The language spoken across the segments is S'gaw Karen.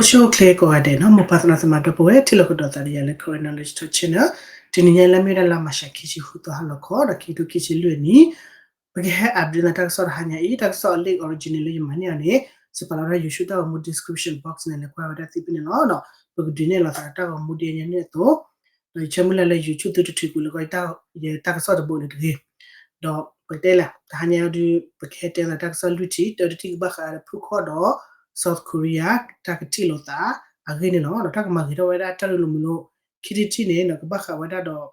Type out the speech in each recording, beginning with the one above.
အိၣ်ဆူၣ်အိၣ်ချ့ကိးဂၤဒဲးနီၤ, မိၢ်ပၢ်သရၣ်သမါဒီပုၢ်ဝဲၢ် ထံၣ်လိာ်ကဒီးသးဒီးယၤလၢ Karen Knowledge Talk Channel. တနံၤညါလၢမ့ၢ်ဝဲဒၣ်လါမၤရှးခံဆံဃုသီဟါလီၤခီ ဒီးခံကထိခံဆံလွံၢ်နံၣ်, ပကဟဲအးဘျုးသးတၢ်ကစီၣ်တဟါညါအံၤ, တၢ်ကစီၣ်အ link original လၢယမၤန့ၢ်အီၤန့ၣ် စပာ်လီၤတၢ် YouTube တၢ်ဂီၤမူ description box န့ၣ် လဲၤကွၢ်ဝဲဒၣ်သ့ဖဲန့ၣ်လီၤ. ဒီးပကဒုးနဲၣ်လီၤသးတၢ်ဂီၤမူဒ်အံၤန့ၣ်အသိး, ဒီးယဆၢမုၢ်လၢ်လၢ YouTube သုတထုးကွံာ်လၢကီၢ် ယတၢ်ကစီၣ်တဘိန့ၣ်တဂ့ၤ. ဒီးပကတဲလၢ တဟါညါဒုး ပကဟဲတဲသးတၢ်ကစီၣ်လွံၢ်ထံၣ်, တၢတထံၣ်ကဘၣ်ဃးဒီးဖုၣ်ခီၣ်ဒီး South Korea တၢ်ကထံၣ်လိာ်သးအဂ့ၢ်န့ၣ်လီၤ. ဒီးတၢ်ကမၤဂ့ၤထီၣ်ဝဲဒၣ်တၢ်ရ့လိာ်မုာ်လိာ်, ခံထံၣ်တထံၣ်န့ၣ် ကဘၣ်ဃးဝဲဒၣ်ဒီး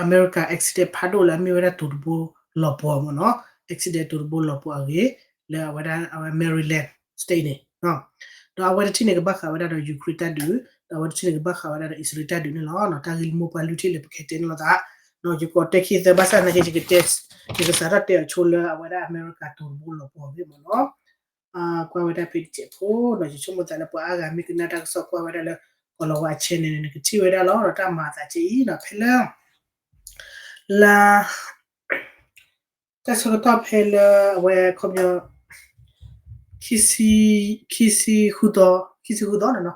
အမဲရကၤ accident ဖးဒိၣ်လၢအမ့ၢ်ဝဲဒၣ်တိၤတဘိလီၤပှီၤမ့ၢ်နီၤ, accident တိၤတဘိလီၤပှီၤအဂ့ၢ် လၢအဝဲဒၣ်အဝဲ Maryland State န့ၣ်, ဒီးအဝဲတထံၣ်န့ၣ် ကဘၣ်ဃးဝဲဒၣ်ဒီး Ukraine တၢ်ဒုး, ဒီးအဝဲတထံၣ်န့ၣ် ကဘၣ်ဃးဝဲဒၣ်ဒီး အံၣ်စရ့လးတၢ်ဒုးန့ၣ်လီၤ. တၢ်ဂ့ၢ်လၢမိၢ်ပှၢ်လွံၢ်ထံၣ်လၢပကဟဲတဲန့ၣ်လိာ်သး, ယကိးတဲခံသၢဘၣ်ဆၣ်သနာ်က့ ယကတဲ, ယကစးထီၣ်တဲအီၤဆိလၢအဝဲဒၣ်အမဲရကၤတိၤတဘိလီၤပှီၤအဂ့ၢ်မ့ၢ်နီၤ. ကွၢ်ဝဲဒၣ်ဖဲတစဲးဖိဒီး ယဆိကမိၣ်သးလၢပှၤအါဂၤမ့ၢ်ကနၣ်တၢ်ကစီၣ်ကွၢ်ဝဲဒၣ်လၢ ကီၤလၤဝါ channel န့ၣ် နကထံၣ်ဝဲဒၣ်လီၤ. ဒီးတၢ်မၤအသးကဲအံၤနီၤ ဖဲလၢ လါ တၢ်ဆၢကတီၢ်ဖဲလၢအဝဲခီပညီ ခံဆံ, ခံဆံဃုသီ, ခံဆံဃုသီန့ၣ်နီၤ,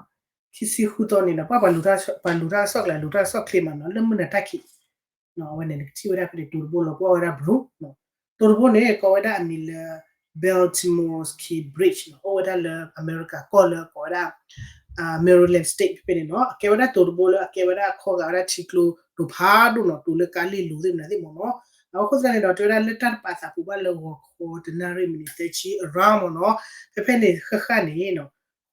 ခံဆံဃုသီန့ၣ်ဒီး ပှၤလူၤတၢ်ကစီၣ်ကျါ လူၤတၢ်ကစီၣ်ချ့မးနီၤ လၢမုၢ်နၤတၢ်ခံး အဝဲန့ၣ် နကထံၣ်ဝဲဒၣ်ဖဲန့ၣ် တိၤတဘိလီၤပှီၤဝဲဒၣ် bro, တိၤတဘိန့ၣ် ကိးဝဲဒၣ်အမံၤလၢ Baltimore's Key Bridge နီၤ, အိၣ်ဝဲဒၣ်လၢအမဲရကၤကီၢ်လၢကိးဝဲဒၣ် Maryland State ဖဲန့ၣ်နီၤ, အကဲဝဲဒၣ်တိၤတဘိလၢအကဲဝဲဒၣ်ခီဂာ်ဝဲဒၣ်ထံကျိတိၤဖးဒိၣ်နီၤ, တိၤလၢကါလ့လိၤသ့ၣ်မနုၤသ့ၣ်မ့ၢ်နီၤ. အဃိသတးန့ၣ်ဒီး တဲဝဲဒၣ်လၢတၢ်တပာ်သးပူၤဘၣ်လၢဂီၤခီတနၣ်ရံၣ်မံးနံးသၢဆံ around မ့ၢ်နီၤ, ဖဲဖဲန့ၣ်ဃၣ်ဃၣ်န့ၣ်နီၤ,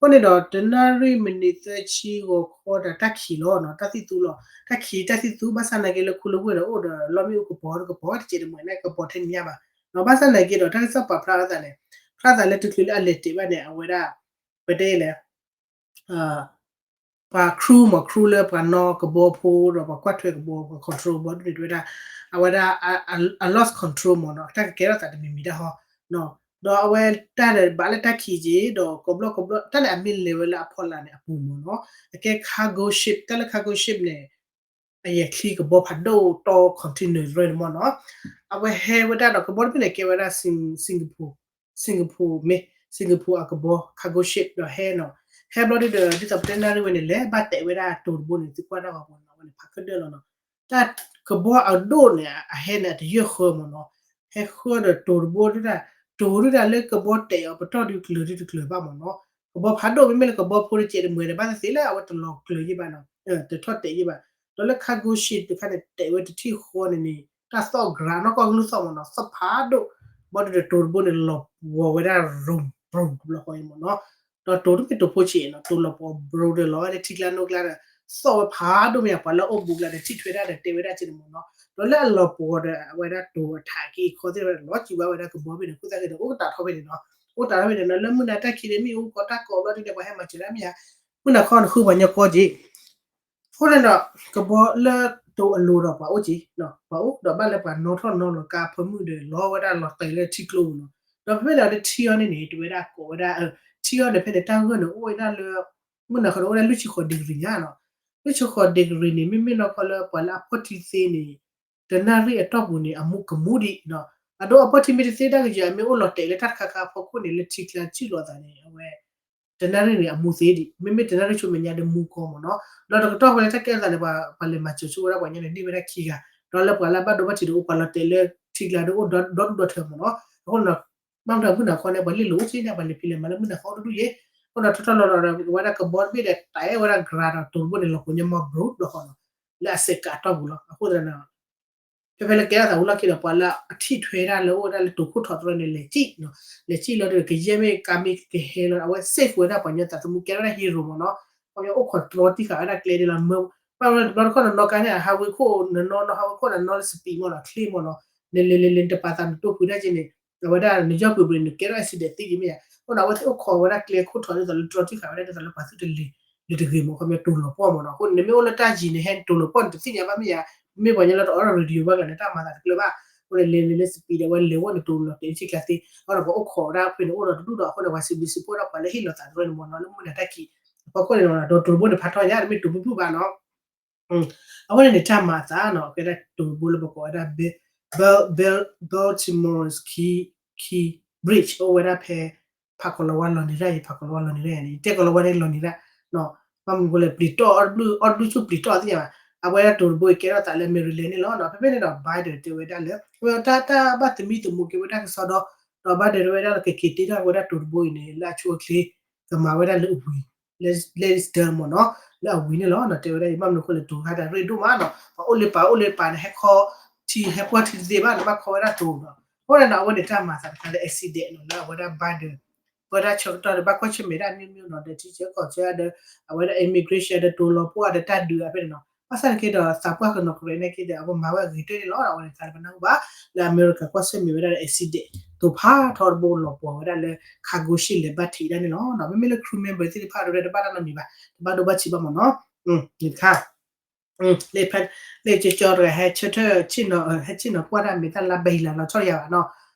အဃိန့ၣ်ဒီး တနၣ်ရံၣ်မံးနံးသၢဆံဂီၤခီဒီးတၢ်ခံးလီၤနီၤ, တၢ်သံၣ်သူလီၤ, တၢ်ခံးတၢ်သံၣ်သူ ဘၣ်ဆၣ်သနာ်က့လၢခူလၢဝ့ၢ်ဒီးအိၣ်ဒီးလီၢ်မ့ၣ်အူကပီၤတကပီၤ တစဲးတမှဲၤန့ၣ် ကပီၤထဲန့ၣ်ညါဘၣ်နီၤ, ဘၣ်ဆၣ်သနာ်က့ဒီး တၢ်ကစီၣ်ပာ်ဖျါအသးန့ၣ် ဖျါသးလၢတချုးလၢအလဲၤတဲာ်ဘၣ်န့ၣ် အဝဲဒၣ် ပတဲလဲၣ် ပှၤ crew မ့ၢ် crew လၢပှၤနီၣ်ကဘီဖိဒီးပှၤကွၢ်ထွဲကဘီ ပှၤ control ကဘီဒ်န့ၣ် တဲဝဲဒၣ် အဝဲဒၣ် အ lost control မ့ၢ်နီၤ, တၢ်ကကဲထီၣ်သးတမံၤမံၤတၢ်ဟီ, ဒီးအဝဲတၢ်ဒီးဘၣ်လၢတၢ်ခံးက့ၤ ဒီးကဘျီကဘျီ တၢ်န့ၣ်အမ့ၢ်လဲၤဝဲလၢအဖီလာ်န့ၣ်အပူၤမ့ၢ်နီၤ, အကဲ cargo ship တၢ်လၢ cargo ship န့ၣ် အယဲၢ်ချံကဘီဖးဒိၣ်တီ container ရၢန့ၣ်မ့ၢ်နီၤ, အဝဲဟဲဝဲဒၣ်ဒီးကဘီတဘ့ၣ်န့ၣ် ကဲဝဲဒၣ် Singapore, Singapore မ့ၢ် Singapore အကဘီ cargo ship ဒီးဟဲနီၤ, ဟဲဘျီဒ်ဒီး ဒ်သိးပတဲနၣ်ရံၣ်ဝဲန့ၣ် လဲၤဘၣ်တဲာ်ဝဲဒၣ်တိၤတဘိန့ၣ် သုကွၢ်တၢ်ဂီၤမူနီၤ အဝဲန့ၣ်ဖးခၢၣ်ဒၢၣ်လီၤနီၤ, တၢ်ကဘီအဒိၣ်န့ၣ် အဟဲန့ၣ် အတယၢၢ်ဃၢမ့ၢ်နီၤ, ဟဲဃၢဒီးတိၤတဘိဒၣ်, တိၤဒၣ်လၢကဘီတဲာ်အီၤပတီၢ်ဒုးကျၢၤဒုးတကျၢၤဘၣ်မ့ၢ်နီၤ, ကဘီဖးဒိၣ်မ့မ့ၢ်လၢကဘီဖိတစဲးတမှဲၤန့ၣ် ဘၣ်သ့ၣ်သ့ၣ်လၢအဝဲတလီၤကျၢၤယံၣ်ဘၣ်နီၤ, တထီၣ်တဲာ်ယံၣ်ဘၣ်, ဒီးလၢ cargo ship တခါန့ၣ် တဲာ်ဝဲတထံၣ်ဃီန့ၣ်န့ၣ် တၢ်သီၣ်ကြးနီၢ်ကီၢ်ကလုၢ်သီၣ်မ့ၢ်နီၤ, သီၣ်ဖးဒိၣ်, ဘီဒုးဒီးတိၤတဘိန့ၣ် လီၤပှီၤဝဲဒၣ် vroom vroom တဘျီဃီအံၤမ့ၢ်နီၤ, ဒီးတိၤတမ့ၢ်တိၤဖိဆံးနီၤ, တိၤလီၤပှီၤ vroom ဒီးလီၤဝဲလၢထံကျါနိၣ်ကျါဒီး သီၣ်ဝဲဖးဒိၣ်မ့ၢ်ဧါ, ပှၤလၢအအိၣ်ဘူးကျါဒီးထံၣ်ထွဲဒၣ်ဒီးတဲဝဲဒၣ်က့န့ၣ်မ့ၢ်နီၤ, ဒီးလၢအလီၤပှီၤဒီးအဝဲဒၣ်တိၤအထးက့ၤခီသ့ၣ်ဒီး လီၤစံးဘၣ်ဝဲဒၣ်ကဘီဘ့ၣ်န့ၣ် အဃိသတးက့ဒီး အိၣ်ကတၢၢ်ထီၣ်ဖဲန့ၣ်နီၤ, အိၣ်ကတၢၢ်ထီၣ်ဖဲန့ၣ်နီၤ, လၢမုၢ်နၤတၢ်ခံးန့ၣ် မ့ၣ်အူကီးတၢ်ကိးဘျီဒ်န့ၣ် ပှၤဟဲမၤစၢၤဒၣ်မ့ၢ်ဧါ, မုၢ်နၤခီနဃုပှၤညီကီက့ အဃိန့ၣ်ဒီး ကဘီလၢတိၤအလိၤဒီးပှၤအိၣ်က့, ပှၤအိၣ်ဒီးဘၣ်လၢပှၤနီၣ်ထီၣ်နီၣ်လီၤကါဖၢမုၢ်ဒီး လီၤဝဲဒၣ်လီၤတဲာ်လၢထံကျိပူၤနီၤ, ဒီးဖဲဖဲန့ၣ်ဒီးတထံအီၤန့ၣ်န့ၣ် တဝဲဒၣ်ကိးဝဲဒၣ် ထံအီၤန့ၣ် ဖဲန့ၣ်တၢ်ဂၢၢ်န့ၣ် အိၣ်ဝဲဒၣ်လၢ မုၢ်နၤခီန့ၣ် အိၣ်ဝဲဒၣ်လွံၢ်ဆံဃိး degree ညါနီၤ, လွံၢ်ဆံဃိး degree န့ၣ် မ့မ့ၢ်နီၢ်ကီၢ်လၢပှၤလၢအဖီၣ်ထံသ့န့ၣ် တနၣ်ရံၣ်အတီၢ်ပူၤန့ၣ် အမူကမူဒံး, အဒိအဖီၣ်ထံမ့ၢ်တသ့တၢ်ကယၤ အမ့ၢ်အိၣ်လီၤတဲာ်လၢတၢ်တခါခါအဖီခိၣ်န့ၣ် လၢထံကျါစုၣ်လီၤသးန့ၣ် အဝဲ တနၣ်ရံၣ်န့ၣ် အမူသ့ဒံး, မ့မ့ၢ်တနၣ်ရံၣ်ဆူမဲာ်ညါဒီးမူကီမ့ၢ်နီၤ, ဒီးတကတီၢ်ဖဲလၢတၢ်ကဲထီၣ်သးန့ၣ် ပှၤလဲၤမၤစၢၤဆိဝဲဒၣ်ပှၤညီန့ၣ် န့ၢ်ဝဲဒၣ်ခံဂၤ, ဒီးလၢပှၤလၢအဘၣ်ဒိဘၣ်ထံးဒီးအိၣ်ပှၤလီၤတဲာ်လၢထံကျါဒီးအိၣ်ဒီဒူၣ်ဒီထၢမ့ၢ်နီၤ, အဃိန့ၣ် ဘၣ်မတၤမုၢ်နၤခီန့ၣ် ပှၤလ့ၣ်လိာ်အိၣ်က့န့ၣ် ပှၤလဲၤဖံးလဲၤမၤလၢမုၢ်နၤခီအိၣ်တဒူၣ်ယဲ, အဃိဒီးထီၣ်ထီၣ်လီၤဒီး ဝဲဒၣ်ကဘီတဘ့ၣ်ဒီး တဲာ်ဝဲဒၣ် ကြၤဒီးတိၤတဘိန့ၣ် လီၤပှီၤညီမီ ဘြူး တဘျီဃီနီၤ, လၢအစဲးကးအတီၢ်ပူၤလီၤ, အဃိသတးန့ၣ် ဖဲဖဲလၢကဲထီၣ်သးဝံၤလီၢ်ခံဒီး ပှၤလၢအထံၣ်ထွဲဒၣ်လၢအိၣ်ဝဲဒၣ်လၢတိၤခိၣ်ထီးတရၢန့ၣ် လဲၤစံၣ်နီၤ, လဲၤစံၣ်လီၤဒီး ကယဲၢ်မ့ၢ်ကါမ့ၢ်ကဟဲလီၤ, အဝဲ save ဝဲဒၣ်ပှၤညီသးသမူ ကဲထီၣ်ဝဲဒၣ် hero မ့ၢ်နီၤ, ပှၤညီအိၣ်ခိးတြီတံၢ်ဃာ်ဝဲဒၣ်ကျဲဒ်လီၤ, ဘၣ်ဝဲတဘျီတခီၣ်နီၤ နီၢ်ကါန့ၣ် highway ခိၣ် နနီၢ်နီၢ် highway ခိၣ် နနီၢ်လၢ speed မ့ၢ်နီၤ ချ့မ့ၢ်နီၤ, လဲၤလဲၤလဲၤလဲၤ နတပာ်သးနတိၢ်ဖုးဒၣ်က့န့ၣ် အဝဲဒၣ်နယီၢ်ပှ့ၤပှ့ၤန့ၣ် နကဲထီၣ် accident သ့ဒ်မ့ၢ်ဧါ, အဃိန့ၣ် အဝဲသ့ၣ်အိၣ်ခိးဝဲဒၣ်ကျဲခိၣ်ထီးဒ်သိးလၢတြီတံၢ်ဃာ်ဝဲဒၣ်ဒ်သိးလၢပှၤသုတလဲၤ လၢတဂ့ၤမ့ၢ် ခီပညီတိၤလီၤပှီၢ်မ့ၢ်နီၤ, အဃိန့ၣ် နမ့ၢ်အိၣ်လၢတၢ်ယံၤန့ၣ် ဟဲတိၤလီၤပှီၢ်န့ၣ် တသ့ၣ်ညါဘၣ်မ့ၢ်ဧါ, မ့ၢ်ပှၤညီလၢတအိးထီၣ် radio ဘၣ်ကျါန့ၣ် တၢ်မၤသးတကျၢၤဘၣ်, အဃိန့ၣ် လဲၤလဲၤလၢ speed ဒီး အဝဲလဲၤဝဲန့ၣ် တိၤလီၤတဲာ်ထံကျါသ့, အဃိန့ၣ် ပှၤအိၣ်ခိးဝဲဒၣ်ဖဲန့ၣ် အိၣ်ဒီးတဒူၣ်ဒီး အဃိန့ၣ် ပှၤစံးဘျုးစံးဖှိၣ်ဒၣ်ပှၤလၢဟ့ၣ်လီၤသးတရၢန့ၣ်မ့ၢ်နီၤ လၢမုၢ်နၤတၢ်ခံး, အဖီခိၣ်န့ၣ်နီၤ ဒီးတိၤတဘိန့ၣ် ဖးထီညါ တမ့ၢ်တိၤဖုၣ်ဖုၣ်ဘၣ်နီၤ, အဝဲန့ၣ်န့ၣ် တၢ်မၤအသးနီၤ ကဲဒၣ်တိၤတဘိလၢပကိးဝဲဒၣ် Bal-, Bal-, Baltimore's Key, Key Bridge အိၣ်ဝဲဒၣ်ဖဲ ဖးကီးလီၤဝါလီၤနံၤရၣ် ယဖးကီးလီၤဝါလီၤနံၤရၣ်န့ၣ် ယတဲကီးလီၤဝါန့ၣ်လီၤနံၤရၣ်, ဘၣ်မနုၤအဃိလဲၣ် ပျံၤတီၢ်အီၣ်တဘျုး အီၣ်တဘျုးဆူပျံၤတီၢ်သ့ၣ်ညါဘၣ်, အဝဲဒၣ်တိၤတဘိအံၤကဲထီၣ်သးလၢ Maryland န့ၣ်လီၤ. ဖဲဖဲန့ၣ်ဒီး Biden တဲဝဲဒၣ်လၢ အဝဲတၢ်တၢ်ဘၣ်သမံသမိးက့ၤဝဲဒၣ်ကစီဒီ, ဒီး Biden တဲဝဲဒၣ်လၢကက့ၤတ့ထီၣ်ဝဲဒၣ်တိၤတဘိအံၤန့ၣ် လၢအဆိအချ့ ကမၤဝဲဒၣ်လၢအဝံၤ လၢ လၢ Easter မ့ၢ်နီၤ လၢအဝံၤန့ၣ်လီၤ. တဲဝဲဒၣ်အံၤ ဘၣ်မနုၤအဃိလဲၣ် တိၤခါတၢ်ရ့ဒိၣ်မးနီၤ ပှၤအိၣ်လၢပၤအိၣ်လၢပၤန့ၣ် ဟဲခီထံဟဲပှၢ်ထံတသ့ဘၣ်န့ၣ် ဘၣ်ခီဝဲဒၣ်တိၤနီၤ. အဃိန့ၣ်ဒီး အဝဲန့ၣ်တၢ်မၤသးတခါလၢ accident နီၤ လၢအဝဲဒၣ် Biden ပဝဲဒၣ်ဆၢကတီၢ်ဒီး ဘၣ်ကွၢ်ဆၢၣ်မဲာ်ဒၣ်အမျိုးမျိုးနီၤ ဒီးထံဆၢကီၢ်ဆၢဒီး အဝဲဒၣ် immigration ဒီးတိၤလီၤပှီၢ်ဒီးတၢ်ဒုးအဖဲန့ၣ်နီၤ. ဘၣ်ဆၣ်န့ၣ်က့ဒီး သးပှၢ်ကနီၤကရဲးန့ၣ်က့ဒီး အဝဲမၤဝဲအဂ့ၤတၢၢ်န့ၣ်လီၤ. အဝဲန့ၣ်သးလၢပနၢ်ဟူဘၣ် လၢအမဲရကၤကွၢ်ဆၢၣ်မဲာ်ဝဲဒၣ်လၢ accident တိၤဖးထီတဘိလီၤပှီၢ်ဝဲဒၣ်လၢ cargo ship လဲၤဘၣ်ထံးဒၣ်န့ၣ်လီၤ. မ့မ့ၢ်လၢ crew member သ့ၣ်တဖၣ်ဒီးတဘၣ်တၢ်နီတမံၤဘၣ် တဘၣ်ဒိဘၣ်ထံးဘၣ်မ့ၢ်နီၤ. န့ၣ်တခါ လၢ လၢကၠီကၠီတဂၤ ဟဲဆၢထၢၣ်ဆ့ၣ်နီၤ ဟဲဆ့ၣ်နီၤကွၢ်တၢ်မဲာ်တၢ်လါဘဲဟံးလါလီၤဆီတယၤဘၣ်နီၤ.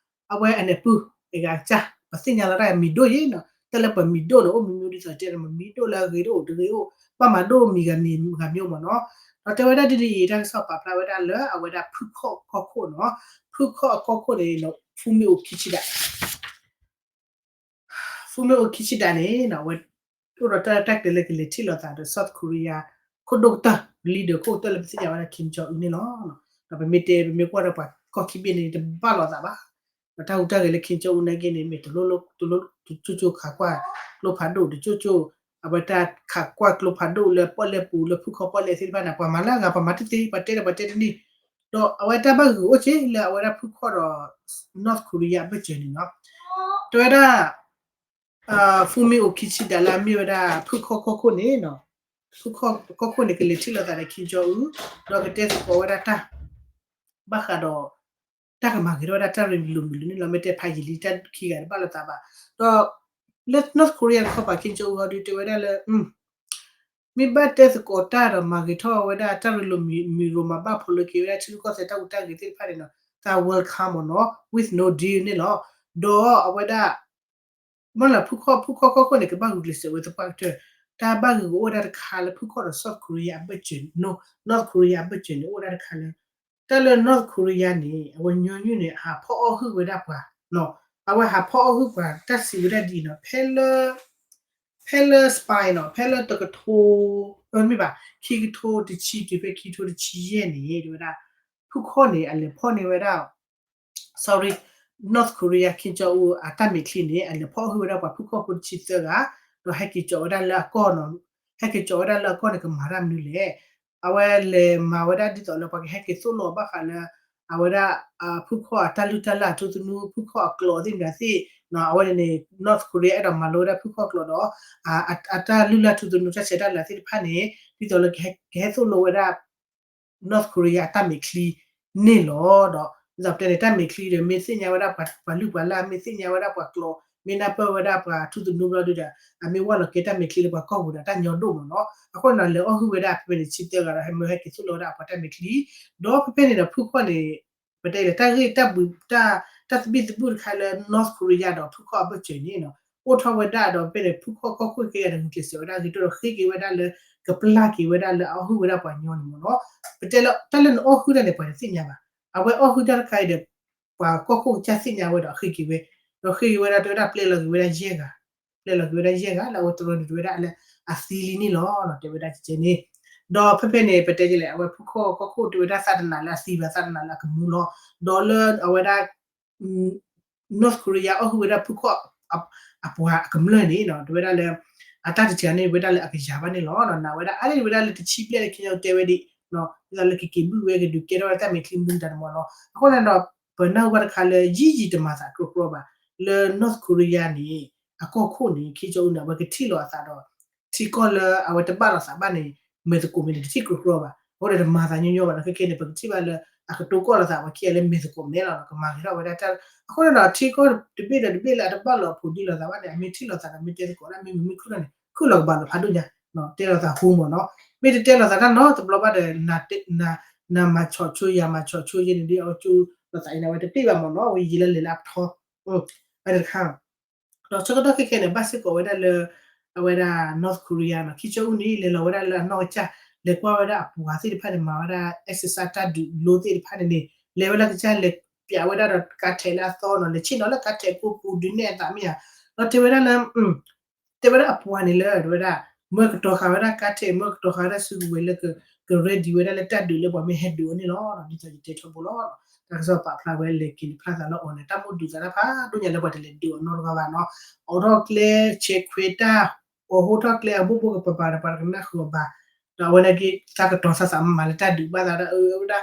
အဝဲအန့ၣ်ပုၢ် အဂၤကစၢ် ပှၤသ့ၣ်ညါလီၤတၢ်မံၤဒိၣ်ယဲနီၤ တၢ်လၢပှၤမံၤဒိၣ်န့ၣ် အိၣ်မံၤမံၤဒ်သိးတဲမံၤဒိၣ်လၢအဂ့ၤတအိၣ်တဂ့ၤအိၣ် ဘၣ်မၤဒိၣ်မံၤဂၤမံၤဂၤမံၤအိၣ်မ့ၢ်နီၤ. ဒီးတဲဝဲဒၣ်ဒ်ဒ်အံၤ တၢ်ကစီၣ်ပာ်ဖျါဝဲဒၣ်လၢ အဝဲဒၣ်ဖုခီၣ်ကီၢ်ခိၣ်နီၤ ဖုခီၣ်အကီၢ်ခိၣ်န့ၣ် Fumio Kishida Fumio Kishida န့ၣ် အဝဲ အိၣ်ဒီးတၢ်တၢ်ကျဲၤလၢကလဲၤထံၣ်လိာ်သးဒီး South Korea ခိၣ်ဒိၣ်ကတၢၢ် leader ခိၣ်ကတၢၢ်လၢပသ့ၣ်ညါဝဲဒၣ် Kim Jong Un န့ၣ်လီၤ. ဒီးပမ့ၢ်တဲ ပမ့ၢ်ကွၢ်ဒီးပှၤကီၢ်ခံဘ့ၣ်န့ၣ် တဘၣ်လိာ်သးဘၣ်. ဒီးတၢ်ဟူးတၢ်ဂဲၤလၢ Kim Jong Un နာ်က့န့ၣ် မ့ၢ်တလိၣ်လိၣ် တလိၣ် တကၠိၣ်ကၠိၣ်ခးကွၢ်ကျိဖးဒိၣ် တကၠိၣ်ကၠိၣ် အဝဲတၢ်ခးကွၢ်ကျိဖးဒိၣ်လၢပီၣ်လဲၣ်ပူၤလၢဖုခီၣ်ပီၣ်လဲၣ်သ့ၣ်တဖၣ်န့ၣ် ပှၤမၤလၢအဂၤ ပှၤမၤတသ့ ပှၤတဲဒီးပှၤတဲတန့ၢ် ဒီးအဝဲတၢ်ဘၣ်ဂုာ်အိၣ်က့လၢအဝဲဒၣ်ဖုခီၣ်ဒီး North Korea အဘၢၣ်စၢၤန့ၣ်နီၤ. တဲဝဲဒၣ် Fumio Kishida လၢအမ့ၢ်ဝဲဒၣ်ဖုခီၣ်ကီၢ်ခိၣ်န့ၣ်နီၤ ဖုခီၣ်ကီၢ်ခိၣ်န့ၣ် ကလဲၤထံၣ်လိာ်သးဒီး Kim Jong Un ဒီးကတဲသကိးဝဲဒၣ်တၢ် ဘၣ်ဃးဒီး တၢ်ကမၤဂ့ၤထီၣ်ဝဲဒၣ်တၢ်ရ့လိာ်မုာ်လိာ်န့ၣ်လီၤ. မ့ၢ်တဲဖးယံာ်လံ တၢ်ခံဂၤတဘၣ်လိာ်သးဘၣ်. ဒီး လၢ North Korea တခီပၤ Kim Jong Un ဟီဒုးတဲဝဲဒၣ်လၢ မ့ၢ်ဘၣ်တဲသကိးတၢ်ဒီးမၤဂ့ၤထီၣ်ဝဲဒၣ်တၢ်ရ့လိာ်မုာ်လိာ် မၤဘၣ်ဖိးလိာ်က့ၤဝဲဒၣ်ထံရူၢ်ကီၢ်သဲးတၢ်ဟူးတၢ်ဂဲၤသ့ၣ်တဖၣ်န့ၣ်နီၤ တၢ် welcome မ့ၢ်နီၤ with no deal န့ၣ်လီၤ. ဒီးအဝဲဒၣ် မ့ၢ်လၢဖုခီၣ် ဖုခီၣ်ကီၢ်ခိၣ်န့ၣ် ကဘၣ်ဂုာ်ကျဲးစၢးဝဲသပှၢ်ကတၢၢ် တၢ်ဘၣ်ဂုာ်ကအိၣ်ဝဲဒၣ်တခါလၢဖုခီၣ်ဒီး South Korea အဘၢၣ်စၢၤ North Korea အဘၢၣ်စၢၤန့ၣ် အိၣ်ဝဲဒၣ်တခါလၢ တၢ်လၢ North Korea န့ၣ် အဝဲညီနုၢ်န့ၣ် ဟးဖီၣ်အီၣ်ဟုၣ်ဝဲဒၣ်ပှၤ အဝဲဟးဖီၣ်အီၣ်ဟုၣ်ပှၤ တၢ်စံးဝဲဒၣ်ဒ်အံၤနီၤ ဖဲလၢ ဖဲလၢ spy နီၤ ဖဲလၢတကထိ မ့ၢ်ဘၣ် ခံကထိတဆံတုၤဖဲခံကထိတဆံယဲၢ်န့ၣ် တဲဝဲဒၣ် ဖုခီၣ်န့ၣ် အလဲၤဖီၣ်န့ၢ်ဝဲဒၣ် sorry North Korea Kim Jong Un အတၢ်မဲာ်ချံန့ၣ် အလဲၤဖီၣ်အီၣ်ဟုၣ်ဝဲဒၣ်ပှၤဖုခီၣ်ဖိတဆံသၢဂၤ ဒီးဟဲက့ၤကၠီးဝဲဒၣ်လၢအကီၢ်နီၤ ဟဲက့ၤကၠီးဝဲဒၣ်လၢအကီၢ်န့ၣ် ကမၤတၢ်မနုၤလဲၣ်. အဝဲလဲၤမၤဝဲဒၣ်ဒ်သိးလၢပှၤကဟဲက့ၤသိၣ်လိဘၣ်ဃးလၢ အဝဲဒၣ် ဖုခီၣ်အတၢ်လုၢ်တၢ်လၢ်အထူသနူ ဖုခီၣ်အကျိာ်သ့ၣ်မတၤသ့ၣ် အဝဲန့ၣ်န့ၣ် North Korea အဲၣ်ဒိးမၤလိဝဲဒၣ်ဖုခီၣ်ကျိာ်ဒီး အတၢ်လုၢ်လၢ်ထူသနူတၢ်ဆဲးတၢ်လၤသ့ၣ်တဖၣ်န့ၣ် ဒ်သိးလၢကဟဲသိၣ်လိဝဲဒၣ် North Korea အတၢ်မဲာ်ချံန့ၣ်လီၤ. ဒီးဒ်သိးပတဲန့ၣ် တၢ်မဲာ်ချံဒီး မ့ၢ်သ့ၣ်ညါဝဲဒၣ်ပှၤလုၢ်ပှၤလၢ် မ့ၢ်သ့ၣ်ညါဝဲဒၣ်ပှၤကျိာ် မ့ၢ်နၢ်ပၢၢ်ဝဲဒၣ်ပှၤထူသနူဘျီဒုဒီး အမ့ၢ်ဝဲလီၤကဲတၢ်မဲာ်ချံလၢပှၤကီၢ်ပူၤဒီးတၢ်ညီဒိၣ်မ့ၢ်နီၤ. အဃိန့ၣ် လဲၤအီၣ်ဟုၣ်ဝဲဒၣ်ဖဲဖဲန့ၣ် ဆံသၢဂၤဒီး ဟဲမၢဟဲက့ၤသိၣ်လိဝဲဒၣ်အပှၤတၢ်မဲာ်ချံ ဒီးဖဲဖဲန့ၣ်ဒီး ဖုခီၣ်န့ၣ် ပတဲလၢတၢ်ဂ့ၢ်တၢ်ဘှံး တၢ်သဘံၣ်သဘုၣ်တခါလၢ North Korea ဒီးဖုခီၣ်အဘၢၣ်စၢၤန့ၣ် အိၣ်ထီၣ်ဝဲဒၣ်ဒီးဖဲန့ၣ် ဖုခီၣ်ကီၢ်ခိၣ်ကဲဂၤဒီး ဂုာ်ကျဲးစၢးဝဲဒၣ်ဂ့ၤ ဒီးဃ့က့ၤဝဲဒၣ်လၢ ကပျၢ်က့ၤဝဲဒၣ်လၢအအီၣ်ဟုၣ်ဝဲဒၣ်ပှၤညီန့ၣ်မ့ၢ်နီၤ. ပတဲလၢ တၢ်လၢနအီၣ်ဟုၣ်တၢ်န့ၣ် ပှၤတသ့ၣ်ညါဘၣ်. အဝဲအီၣ်ဟုၣ်တၢ်တခါအံၤဒီး ပှၤကီၢ်ခိၣ်ကစၢ်သ့ၣ်ညါဝဲဒီးဃ့က့ၤဝဲ ဒီးဃ့က့ၤဝဲဒၣ်တဲဝဲဒၣ်ပျဲလီၤက့ၤဝဲဒၣ်ယဲၢ်ဂၤ ပျဲလီၤက့ၤဝဲဒၣ်ယဲၢ်ဂၤ လၢအဝဲတရၢနုာ်တဝဲဒၣ်လၢအသံလံန့ၣ်လီၤ တဲဝဲဒၣ်ကဲန့ၣ် ဒီးဖဲဖဲန့ၣ် ပတဲကလဲၣ် အဝဲဖုခီၣ်ကီၢ်ခိၣ်တဲဝဲဒၣ်သးတနာ်လၢအသံဘၣ် သးတနာ်လၢအကမူလီၤ ဒီးလၢအဝဲဒၣ် North Korea အီၣ်ဟုၣ်ဝဲဒၣ်ဖုခီၣ် အပှၤအကမျၢၢ်န့ၣ် တဲဝဲဒၣ်လၢ အတၢ်တထံၣ်န့ၣ်ဝဲဒၣ်လၢအကယၤဘၣ်န့ၣ်လီၤ. နာ်ဝဲဒၣ်အါန့ၢ်ဝဲဒၣ်လၢတဆံဘျဲၣ်လၢခံကတဲဝဲဒၣ် ဒ်သိးလၢကက့ၤဘုၣ်ဝဲကဒုးကဲထီၣ်ဝဲတၢ်မဲာ်ချံမနုၤတၢ်တမံၤလီၤ. အဃိန့ၣ်ဒီး ပနၢ်ဟူဘၣ်တခါလၢယံာ်ယံာ်တမၤသးကြီကြီဘၣ် လၢ North Korea န့ၣ် အကီၢ်ခိၣ်န့ၣ် ခံကၠီအူန့ၣ် အဝဲကထံၣ်လိာ်အသးဒီး ထံကီၢ်လၢအဝဲတဘၣ်လိာ်သးဘၣ်န့ၣ် မဲာ်သကိးမဲာ်န့ၣ် တထံၣ်ကြီကြီဘၣ်. အဃိန့ၣ် တမၤသးညီညီဘၣ်ဒီး ခဲခဲန့ၣ် ပကထံၣ်ဘၣ်လၢ အကတိၤကီၢ်လိာ်သး ပှၤခံဂၤလၢမဲာ်သကိးမဲာ်လီၤ ကမၤဂ့ၤထီၣ်ဝဲဒၣ်တၢ် အဃိန့ၣ်ဒီး ထံကီၢ်တဘ့ၣ်ဒီးတဘ့ၣ်လၢအတဘၣ်လိာ်အဖိဒံလိာ်သးဘၣ်န့ၣ် အမ့ၢ်ထံၣ်လိာ်သးဒီး မ့ၢ်တဲသကိးဒၣ် မ့ၢ်မုာ်မ့ၢ်ခုၣ်ထီၣ်န့ၣ် ခုၣ်လီၤကဘၣ်လိာ်ဖးဒိၣ်ညါ တဲလိာ်သးဟူမ့ၢ်နီၤ. မ့ၢ်တတဲလိာ်သးတၢ်နီတဘျီဘၣ်ဒီး နမၤဆီၣ်ဆိယၤမၤဆီၣ်ဆိယဲန့ၣ်ဒီး အဝဲကၠိလိာ်သးအံၤန့ၣ် အဝဲတပ့ၢ်ဘၣ်မ့ၢ်နီၤ အဝဲယံာ်လၢလဲၤလၢအပထီ အဝဲတခါ ဒီးဆၢကတီၢ်ခဲခဲန့ၣ် ဘၣ်စ့ၢ်ကီးဝဲဒၣ်လၢ အဝဲဒၣ် North Korea နီၤ ခံကၠီအူန့ၣ် လဲၤလီၤဝဲဒၣ်လၢအနီၢ်ကစၢ် လဲၤကွၢ်ဝဲဒၣ်အပှၤသ့ၣ်တဖၣ်န့ၣ် မၤဝဲဒၣ် exercise တၢ်ဒုးလိသ့ၣ်တဖၣ်န့ၣ်န့ၣ် လဲၤဝဲလၢကစၢ်လဲၤပျးဝဲဒၣ်ဒီးကါထဲးလၢအသီနီၤ လဲၤဆ့ၣ်နီၤလၢကါထဲးကိးပူၤဒုးနဲၣ်အသးမ့ၢ်ဧါ ဒီးတဲဝဲဒၣ်လၢ တဲဝဲဒၣ်အပှၤန့ၣ်လၢ တဲဝဲဒၣ် မၢကတီၤဃာ်ဝဲဒၣ်ကါထဲး မၢကတီၤဃာ်ဝဲဒၣ်စုကဝဲၤလၢ က ready ဝဲဒၣ်လၢတၢ်ဒုးလၢပှၤမ့ၢ်ဟဲဒုးအီၤန့ၣ်လီၤ. ဒ်သိးယတဲထီဘိလီၤ. တၢ်ကစီၣ်ပာ်ဖျါဝဲလဲၤက့ၤန့ၣ် ဖျါသးလၢအီၤန့ၣ် တၢ်မိၣ်ဒုးသးတၢ်ဖးဒိၣ်ညါလၢပှၤတလဲၤဒုးအီၤနီတဂၤဘၣ်နီၤ. အိးထီၣ်ကျဲ ဆဲးခွဲးတၢ် အိးထီၣ်ကျဲအဘိဘိကပၤပၤဒီး ပှၤတကနၣ်ဃုာ်အီၤဘၣ်. ဒီးအဝဲန့ၣ်က့ သးကတီၤသးသးမၤလၢတၢ်ဒုးဘၣ်သးဒီး အဝဲဒၣ်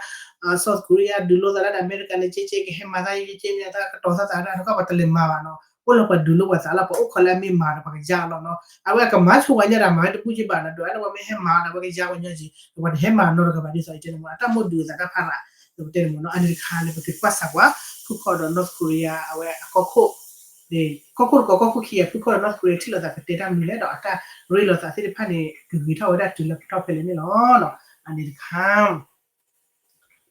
South Korea ဒုးလိာ်သးလၢအမဲရကၤန့ၣ် ကဲကဲကဟဲမၤသးယဲကဲမ့ၢ်သးကတီၤသးသးဒၣ် တခီပှၤတလဲၤမၤဘၣ်နီၤ. အိၣ်လၢပှၤဒုးလိာ်ပှၤသးလီၤ ပှၤအိၣ်ခိးလၢအမ့ၢ်မၤဒီးပှၤကယါလီၤနီၤ. အဝဲအကမၤဆိပှၤညီဒၣ်မၤဝဲတဘူၣ်က့ဘၣ်နီၤ ဒုးအါန့ၢ်ပှၤမ့ၢ်ဟဲမၤဒီးပှၤကယါပှၤညီက့ ပှၤတဟဲမၤနီတဂၤဘၣ် ဒ်သိးယတဲန့ၣ်မ့ၢ်နီၤ အတၢ်မိၣ်ဒုးသးတၢ်ဖးရၤ ပတဲန့ၣ်မ့ၢ်နီၤ အန့ၣ်တခါလၢပကကွၢ်စးကွၢ် ဖုၣ်ခီၣ်ဒီး North Korea အဝဲအကီၢ်ခိၣ် ကီၢ်ခိၣ်တကီၢ် ကီၢ်ခိၣ်ခံဂၤ ဖုၣ်ခီၣ်ဒီး North Korea ထံၣ်လိာ်သးကတဲတၢ်မနုၤလဲၣ်ဒီး အတၢ်ရ့လိာ်သးသ့ၣ်တဖၣ်န့ၣ် ကဂ့ၤထီၣ်ဝဲဒၣ်တုၤလၢကတီၢ်ဖဲလဲၣ်န့ၣ်လီၤ. အန့ၣ်တခါ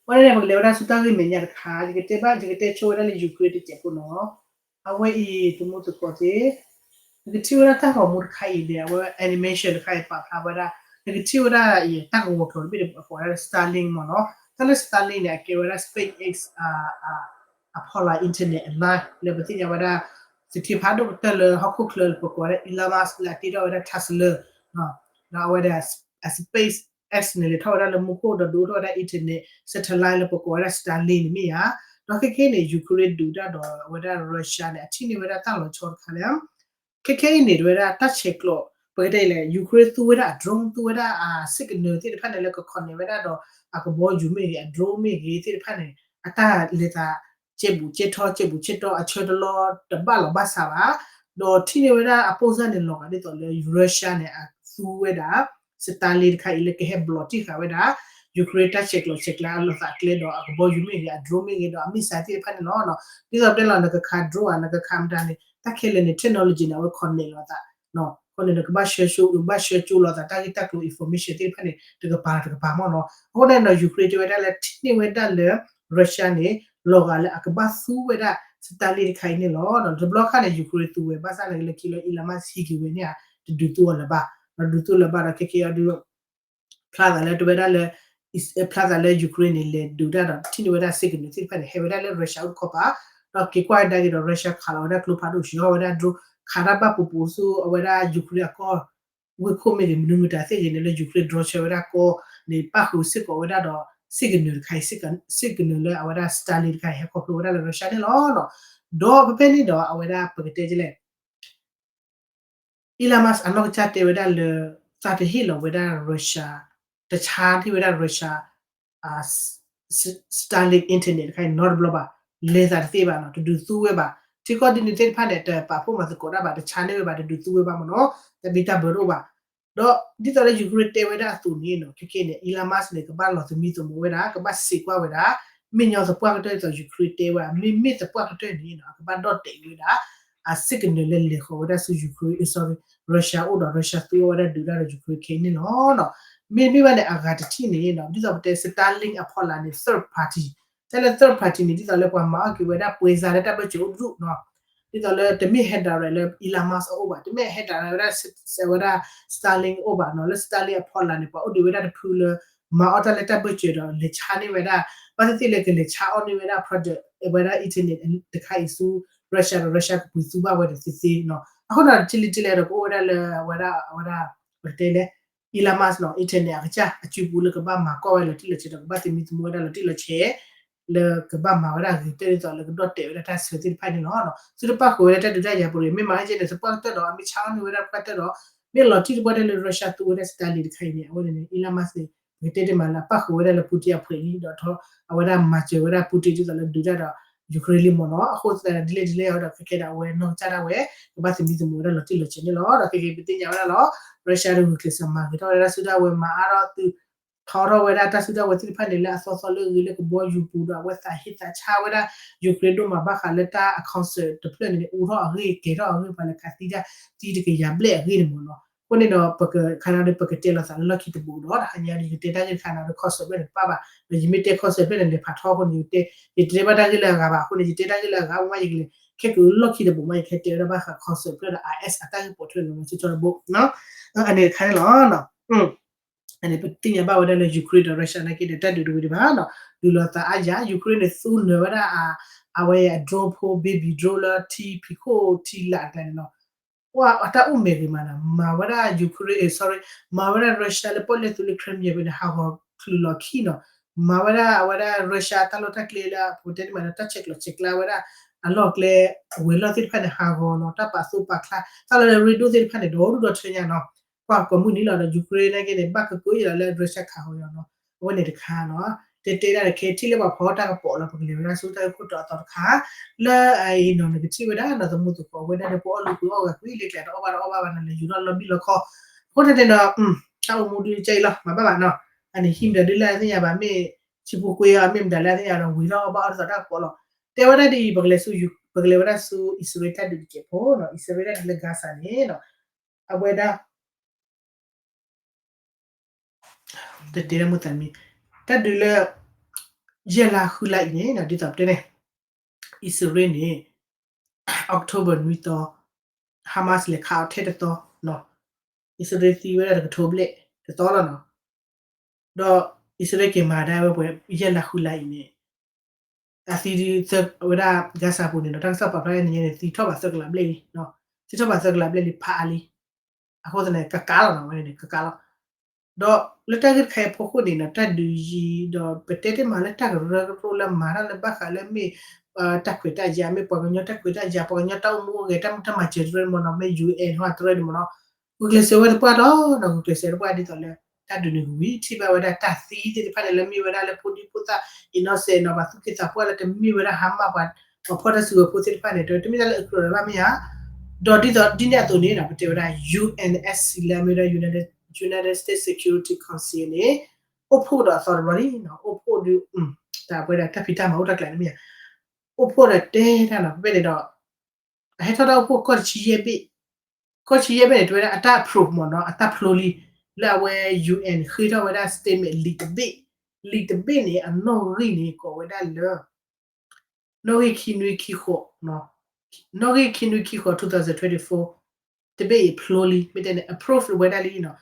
ဝဲန့ၣ်န့ၣ် ပကလဲၤဝဲဒၣ်ဆူတၢ်ဂ့ၢ်မဲာ်ညါတခါ ယကတဲဘၣ် ယကတဲဆိဝဲဒၣ်လၢ Ukraine တစဲးဖိနီၤ. အဝဲအံၤ သမူသကိးသ့ၣ် နကထံၣ်ဝဲဒၣ်တၢ်ဂီၤမူတခါအံၤန့ၣ် အဝဲ animation တခါအံၤပာ်ဖျါဝဲဒၣ် နကထံၣ်ဝဲဒၣ်အံၤ တၢ်ဂီၤကျိၤတဘ့ၣ်န့ၣ် အကိးဝဲဒၣ် Starlink မ့ၢ်နီၤ. တၢ်လၢ Starlink န့ၣ် အကဲဝဲဒၣ် SpaceX အဖီလာ် internet အ line လၢပသ့ၣ်ညါဝဲဒၣ် သထ့ဖးဒိၣ်ကတၢၢ်လၢဟီၣ်ခိၣ်ချၢလၢပကိးဝဲဒၣ် Elon Musk လၢအတ့ထီၣ်ဝဲဒၣ် Tesla ဒီးအဝဲဒၣ် SpaceX န့ၣ် လဲၤထီၣ်ဝဲဒၣ်လၢမူခိၣ်ဒီးဒုးအိၣ်ထီၣ်ဝဲဒၣ် internet satellite လၢပကိးဝဲဒၣ် Starlink န့ၣ်မ့ၢ်ဧါ. ဒီးခဲခဲအံၤန့ၣ် Ukraine ဒုးတၢ်ဒီးအဝဲဒၣ် Russia န့ၣ် အထံၣ်န့ၢ်ဝဲဒၣ်တၢ်လီၤဆီတခါလၢ ခဲခဲအံၤန့ၣ် တဝဲဒၣ်တၢ်ဆဲးကျိး ပကတဲလဲၣ် Ukraine သူဝဲဒၣ်အ drone သူဝဲဒၣ်အ signal သ့ၣ်တဖၣ်န့ၣ် လၢက connect ဝဲဒၣ်ဒီး အကဘီယူၤမ့ၢ်ဂ့ၤ အ drone မ့ၢ်ဂ့ၤ သ့ၣ်တဖၣ်န့ၣ် အတၢ်လဲၤသး ကဲဘူးကဲထီ ကဲဘူးကဲထီ အဆၢတလီတဘၣ်လီၤဘၣ်စးဘၣ်. ဒီးထံၣ်န့ၢ်ဝဲဒၣ်အပိၢ်စၢ်န့ၣ် လီၤဂာ်ဒ်သိးလၢ Russia န့ၣ် အသူဝဲဒၣ် Starlink တခါအံၤလၢကဟဲဘျီးတံၢ်ဃာ်ဝဲဒၣ် Ukraine တၢ်ဆဲးကျိးဆဲးကျၢအလီၤသးကျဲဒီးအကဘီယူၤမ့ၢ်ဂ့ၤ အ drone မ့ၢ်ဂ့ၤဒီးအ missile သ့ၣ်တဖၣ်န့ၣ်လီၤ. ဒ်သိးပတဲလီၤ နကခး drone ဧါ နကခးမတၤန့ၣ် တၢ်ခဲလၢာ်န့ၣ် technology န့ၣ် အဝဲ connect လိာ်သး ခီန့ၣ် နကဘၣ်ဆှၢကၠိ ဘၣ်ဆှၢကၠိလိာ်သး တၢ်ဂ့ၢ်တၢ်ကျိၤ information သ့ၣ်တဖၣ်န့ၣ် တကပၤတကပၤမ့ၢ်နီၤ. အဃိန့ၣ်ဒီး Ukraine တဲဝဲဒၣ်လၢထံၣ်န့ၢ်ဝဲဒၣ်လၢ Russia န့ၣ် လီၤဂာ်လၢအကဘၣ်သူဝဲဒၣ် Starlink တခါအံၤန့ၣ်လီၤ. တဘျီခါန့ၣ် Ukraine သူဝဲ ဘၣ်ဆၣ်န့ၣ်လၢခံလၢ Elon Musk ဟံးက့ၤဝဲန့ၣ်ဧါ တဒုးသူအီၤလၢၤဘၣ်. ဒီးဒုးသူလၢၤဘၣ်ဒီး ခဲကဲအီၤဒုး ဖျါသးလၢတဝဲဒၣ်လၢ ဖျါသးလၢ Ukraine န့ၣ် လဲၤဒုးတၢ်ဒီး ထံၣ်န့ၢ်ဝဲဒၣ် signal သ့ၣ်တဖၣ်န့ၣ် ဟဲဝဲဒၣ်လၢ Russia အိၣ်တခီပၤ ဒီးက့ၤကွၢ်ဝဲဒၣ်က့ၤဒီး Russia ခးလီၤဝဲဒၣ်ကျိဖးဒိၣ် ဆှၢဝဲဒၣ် drone ခးတၢ်ဘၣ်ပူၤပူၤဆူအဝဲဒၣ် Ukraine အကီၢ် ဝ့ၢ်ခိၣ်မ့ၢ်ဂ့ၤ မနုၤမတၤသ့ၣ်ဂ့ၤန့ၣ်လၢ Ukraine drone ဆှၢဝဲဒၣ်ကီၢ်န့ၣ် ပၣ်ဃုာ်စ့ၢ်ကီးဝဲဒၣ်ဒီး signal တခါအံၤ signal လၢအဝဲဒၣ် Starlink တခါအံၤ ဟဲခီဖျိဝဲဒၣ်လၢ Russia န့ၣ်လီၤ. ဒီးဖဲဖဲန့ၣ်ဒီး အဝဲဒၣ်ပကတဲဒ်လဲၣ် Elon Musk အနီၢ်ကစၢ်တဲဝဲဒၣ်လၢ သးတဟ့ၣ်လီၤဝဲဒၣ် Russia တဆါန့ၢ်ဝဲဒၣ် Russia Starlink internet တခါအံၤနီတဘျီဘၣ်, လဲၤသးတသ့ဘၣ်နီၤ, တဒုးသူဝဲဘၣ်. ထံကီၢ်ဒ်န့ၣ်သ့ၣ်တဖၣ်န့ၣ် တပာ်ဖှိၣ်မၤသကိးတၢ်ဘၣ်, တဆါန့ၢ်ဝဲဘၣ်, တဒုးသူဝဲဘၣ်မ့ၢ်နီၤ, တၢ်ဘံၣ်တၢ်ဘၢတအိၣ်ဘၣ်. ဒီးဒ်သိးလၢ Ukraine တဲဝဲဒၣ်အသိးန့ၣ်နီၤ, ခဲကဲန့ၣ် Elon Musk န့ၣ် ကဘၣ်လီၤသမံသမိးဝဲဒၣ်, ကဘၣ်စံးကွၢ်ဝဲဒၣ် မ့ၢ်ညီသပှၢ်ကတၢၢ်ဒ်သိး Ukraine တဲဝဲ, မ့မ့ၢ်သပှၢ်ကတၢၢ်န့ၣ်နီၤ အကဘၣ်ဒီၣ်တဲာ်ဝဲဒၣ် အ signal လၢလဲၤဃီၤဝဲဒၣ်ဆူ Ukraine, sorry, Russia အိၣ်ဒီး Russia သူဝဲဒၣ်ဒုးတၢ်ဒီး Ukraine ခဲအံၤန့ၣ်လီၤ. မ့မ့ၢ်ဘၣ်န့ၣ် အဂၤတထံၣ်န့ၣ်နီၤ, ဒ်သိးပတဲ Starlink အဖီလာ်န့ၣ် third party, တၢ်လၢ third party န့ၣ် ဒ်သိးလၢပှၤမၤအီၣ်က့ၤဝဲဒၣ် ပွဲစား လၢတၢ်ဘၢၣ်စၢၤအိၣ်တဒူၣ်နီၤ, ဒ်သိးလၢတမ့ၢ်ဟဲ direct လၢ Elon Musk အအိၣ်ဘၣ်, တမ့ၢ်ဟဲ direct ဝဲဒၣ် ဝဲဒၣ် Starlink အအိၣ်ဘၣ်နီၤ, လၢ Starlink အဖီလာ်န့ၣ် ပှၤအိၣ်ဒံးဝဲဒၣ်တဖုလၢ မၤအီၣ်တၢ်လၢတၢ်ဘၢၣ်စၢၤဒီးလဲၤဆါန့ၢ်ဝဲဒၣ်, ဘၣ်သ့ၣ်သ့ၣ်လၢကလဲၤဆါအီၣ်န့ၢ်ဝဲဒၣ် project ဝဲဒၣ် internet တခါအံၤဆူ Russia ဒီး Russia ကပှ့ၤသူဘၣ်ဝဲဒီးသ့သ့နီၤ. အဃိဒီး တလံၤတလဲဒီး ကအိၣ်ဝဲဒၣ်လၢ အဝဲဒၣ် အဝဲဒၣ် ပကတဲလဲၣ် Elon Musk နီၤ internet အကစၢ်အစုပူၤလၢကဘၣ်မၤကွၢ်ဝဲလီၤတံၢ်လီၤဆဲးဒီး ကဘၣ်သမံသမိးဝဲဒၣ်လီၤတံၢ်လီၤဆဲး လၢကဘၣ်မၤဝဲဒၣ်ဂ့ၤကတၢၢ်ဒ်သိးလၢကဒီၣ်တဲာ်ဝဲဒၣ်တၢ်ဆၢသ့ၣ်တဖၣ်န့ၣ်လီၤ. သုတပၣ်ဃုာ်ဝဲဒၣ်တၢ်ဒုးတၢ်ယၤပူၤန့ၣ် မ့ၢ်မၤဟဲကဲန့ၣ် သပှၢ်ကတၢၢ်ဒီး အမ့ၢ်ဆါအီၣ်န့ၢ်ဝဲဒၣ်ပှၢ်ကတၢၢ်ဒီး မ့ၢ်လီၤတံၢ်တပှၢ်တၢၢ်လၢ Russia သူဝဲဒၣ် Starlink တခါအံၤန့ၣ် အဝဲန့ၣ် Elon Musk န့ၣ် ပကတဲတ့ၢ်မးလၢအပၣ်ဃုာ်ဝဲဒၣ်လၢ Putin အဖှဲးန့ၣ်ဒီး အဝဲဒၣ်မၤစၢၤဝဲဒၣ် Putin ဒ်သိးလၢဒုးတၢ်ဒီး Ukraine လံမ့ၢ်နီၤ. အဃိသတးဒ်လဲၣ်ဒ်လဲၣ်အဃိဒီး ခဲကဲဒီးအဝဲနီၢ်ကစၢ်ဒၣ်ဝဲ ကဘၣ်သမံသမိးဝဲဒၣ်လီၤတံၢ်လီၤဆဲးန့ၣ်လီၤ. ဒီးခဲကဲပသ့ၣ်ညါဝဲဒၣ်လီၤ Russia ဒီးဂုာ်ကျဲးစၢးမၤဂ့ၤထီၣ်ဝဲဒၣ်စုဒၣ်ဝဲမၤအါထီၣ်သု ထီထီၣ်ဝဲဒၣ်တၢ်စုဒၣ်ဝဲသ့ၣ်တဖၣ်န့ၣ် လၢအသီသီလၢအဂ့ၤလၢကဘီယူၤပူၤဒီး အဝဲသးဟ့သးဆါဝဲဒၣ် Ukraine ဒိၣ်မးဘၣ်ဃးလၢတၢ်အ concert တဖျၢၣ်န့ၣ် အူထီၣ်အဂ့ၢ် ကဲၤထီၣ်အဂ့ၢ် ပှၤလဲၤခးသံတၢ်သံတကယၤဘျဲၣ်အဂ့ၢ်န့ၣ်မ့ၢ်နီၤ. အဃိန့ၣ်ဒီး ပကခါန့ၣ်ဒီး ပကတဲလိာ်သးလၢလီၢ်ခံတဘူးဒီး တဟါညါဒီး ယကတဲတၢ်ဂ့ၢ်တခါန့ၣ်ဒီး concert ဖျၢၣ်န့ၣ်တပၣ်ဘၣ်. ဒီးယမ့ၢ်တဲ concert ဖျၢၣ်န့ၣ် လဲၤဖးထီအဃိန့ၣ် ယတဲ ယတဲဘၣ်တၢ်ဂ့ၢ်လၢအဂၤဘၣ်. အဃိန့ၣ် ယတဲတၢ်ဂ့ၢ်လၢအဂၤ မ့ၢ်ယကလဲၤ ခဲကလီၢ်ခံတဘူးမ့ၢ် ယကဟဲတဲဝဲဒၣ်ဘၣ်ဃး concert ဖျၢၣ်ဒီး IS အတၢ်ဂ့ၢ်ပိာ်ထွဲလီၤလီၤဆီဆီတဘိ အန့ၣ်တခါန့ၣ်လီၤ. အန့ၣ် ပသ့ၣ်ညါဘၣ်ဝဲဒၣ်လၢ Ukraine ဒီး Russia နာ်က့ဒီး တၢ်ဒုးတဝံၤဒံးဘၣ်နီၤ, ဒုးလိာ်သးအါယၤ Ukraine န့ၣ် သူနၢၤဝဲဒၣ်အ အဝဲအ drone ဖိ baby drone လၢထံဖံးခိၣ်ထံလာ်တကျါန့ၣ်နီၤ, ပှၤအတၢ်အိၣ်မဲာ်ဂ့ၤမးနီၤ, မၤဝဲဒၣ် Ukraine, sorry, မၤဝဲဒၣ် Russia လၢပီၣ်လဲၣ်သူလၢ Crimea ဖဲန့ၣ် ဟးဂီၤချုးလီၤခံနီၤ, မၤဝဲဒၣ်အဝဲဒၣ် Russia တၢ်လီၢ်တၢ်ကျဲလၢ ပကတဲတမးလၢတၢ်ဆဲးကျိးဆဲးကျၢဝဲဒၣ် အလီၢ်ကျဲ ဝဲၤလီၢ်သ့ၣ်တဖၣ်န့ၣ် ဟးဂီၤနီၤ, တၢ်ပာ်သူၣ်ပာ်ချါ တၢ်လီၢ်လၢရ့ဒိၣ်သ့ၣ်တဖၣ်န့ၣ် ဒီဒူၣ်ဒီထၢညါနီၤ, ကွၢ်ကိးမုၢ်နံၤလီၤဒီး Ukraine နာ်က့န့ၣ် ဘၣ်ကကိးအံၤလီၤလၢ Russia ခးဂီၤအီၤနီၤ, အဝဲန့ၣ်တခါနီၤ, တဲတဲဒၣ်တခဲထံၣ်လၢပှၤဖီတၢ်ကပီၤလီၤ ပကလဲၤဝဲဒၣ်ဆူတၢ်အခိၣ်တီအသီတခါ, လၢအအံၤနီၤ နကထံၣ်ဝဲဒၣ်နီၤ သမူသကိးဝဲဒၣ်ဒီး ပအီၣ်လူပှ့ၤအီၣ်ဂၤကွံာ်လၢကျဲတအီၣ်ဘၣ်တအီၣ်ဘၣ်ဘၣ်နီၤ လဲၤယူၤထီၣ်လီၤဘံၣ်လီၤခီ, အဃိန့ၣ်တဲနီၤ တၢ်အိၣ်မူဒုးကဲအံၤလီၤ မၤဘၣ်ဘၣ်နီၤ, အန့ၣ်ဟံၣ်မတၤဒုးလၢအသ့ၣ်ညါဘၣ် မ့ၢ်ဆံဖိကွ့အီၤ မ့ၢ်မတၤလၢအသ့ၣ်ညါဒီး ဝံၤထီၣ်အီၣ်ဘၣ်အီၣ်ဒ်သိးတၢ်ကပီၤလီၤ, တဲဝဲဒၣ်ဒ်အံၤ ပကလဲၤဆူ ပကလဲၤဝဲဒၣ်ဆူအံၣ်စရ့လးတၢ်ဒုးတကဲးဖိနီၤ, အံၣ်စရ့လးတၢ်ဒုးလၢ Gaza န့ၣ်နီၤ, အဝဲဒၣ် တတဲတၢ်မိၣ်သးမံ, တၢ်ဒုးလၢ ယဲၢ်လါဃုလါအံၤန့ၣ်နီၤ ဒ်သိးပတဲန့ၣ် အံၣ်စရ့လးန့ၣ် October နွံသီ Hamas လဲၤခးအီၤထဲတသီနီၤ, အံၣ်စရ့လးသံဝဲဒၣ်တကထိဘျဲၣ်တသီလီၤနီၤ, ဒီးအံၣ်စရ့လးက့ၤမၤဒၣ်ဝဲပှဲၤ ယဲၢ်လါဃုလါအံၤန့ၣ် အသံဒုးသၢ အဝဲဒၣ် Gaza ပူၤန့ၣ်ဒီး တၢ်ကစီၣ်ပာ်ဖျါန့ၣ်န့ၣ် သံထီၣ်ဘးသၢကလးဘျဲၣ်လံ, သံထီၣ်ဘးသၢကလးဘျဲၣ်လံ ဖးအါလံ, အဃိသတးန့ၣ် ကကးလီၤနီၤ ဝဲန့ၣ် ကကးလီၤ, ဒီးလၢတၢ်ဂ့ၢ်တခါအံၤအဖီခိၣ်န့ၣ်နီၤ တၢ်ဒုးယံၤဒီး ပတဲတ့ၢ်မးလၢတၢ်ကရၢကရိလၢမၤတၢ်လၢဘၣ်ဃးလၢမ့ၢ် တၢ်ခွဲးတၢ်ယာ် မ့ၢ်ပှၤကညီတၢ်ခွဲးတၢ်ယာ် ပှၤကညီတၢ်အိၣ်မူအိၣ်ဂဲၤ တၢ်မုၢ်တၢ်မၤစၢၤတရၢန့ၣ်မ့ၢ်နီၤ မ့ၢ် ယူၣ်အ့ၣ် ဟီတရၢန့ၣ်မ့ၢ်နီၤ ဂုာ်ကျဲးစၢးဝဲသပှၢ်ဒီး ဂုာ်ကျဲးစၢးသပှၢ်ဒ်သိးလၢ တၢ်ဒုးန့ၣ်ကဝံၤ ထံၣ်ဘၣ်ဝဲဒၣ်တၢ်သံသ့ၣ်တဖၣ်န့ၣ် လၢမ့ၢ်ဝဲဒၣ်လၢဖိဒံဖိသၣ် အံၤနီၣ်စဲးနီၤ ပှၤသူၣ်က့သးပှၢ်လၢတမ့ၢ်ဝဲဒၣ် Hamas ပှၤ ပှၤဖီၣ်တၢ်စုကဝဲၤဖိသ့ၣ်တဖၣ်န့ၣ် တမ့ၢ်တၢ်လၢအကြၢးလၢၤဘၣ်မ့ၢ်ဧါ. ဒီးဒ်သိးဒ်န့ၣ်အသိးန့ၣ်နီၤ ပတဲဝဲဒၣ် ယူၣ်အ့ၣ်အ့ၣ်စံၣ် လၢအမ့ၢ်ဝဲဒၣ် United States Security Council န့ၣ် အိၣ်ဖှိၣ်ဒီးအသီတဘျီလံနီၤ အိၣ်ဖှိၣ်ဒုး တၢ်ပဝဲဒၣ်တၢ်ဖံးတၢ်မၤအိၣ်တၢ်ကျဲၤန့ၣ်မ့ၢ်ဧါ အိၣ်ဖှိၣ်ဒီးတဲတၢ်နီၤ ဖဲဖဲန့ၣ်ဒီး အဟဲထီၣ်တၢ်အိၣ်ဖှိၣ်ကီၢ်တဆံယဲၢ်ဘ့ၣ်, ကီၢ်တဆံယဲၢ်ဘ့ၣ်န့ၣ် တဲဝဲဒၣ်အတၢ် approve မ့ၢ်နီၤ အတၢ်ဖျိလံ လၢအဝဲ ယူၣ်အ့ၣ် ဃ့ထီၣ်ဝဲဒၣ် statement လံာ်တဘ့ၣ်, လံာ်တဘ့ၣ်န့ၣ် အနီၣ်ဂံၢ်န့ၣ် ကိးဝဲဒၣ်လၢ နီၣ်ဂံၢ်ခံနွံခံဃိး, နီၣ်ဂံၢ်ခံနွံခံဃိး twenty twenty-four တဘ့ၣ်အံၤဖျိလံ မ့ၢ်တဲန့ၣ် approve ဝဲဒၣ်လံနီၤ,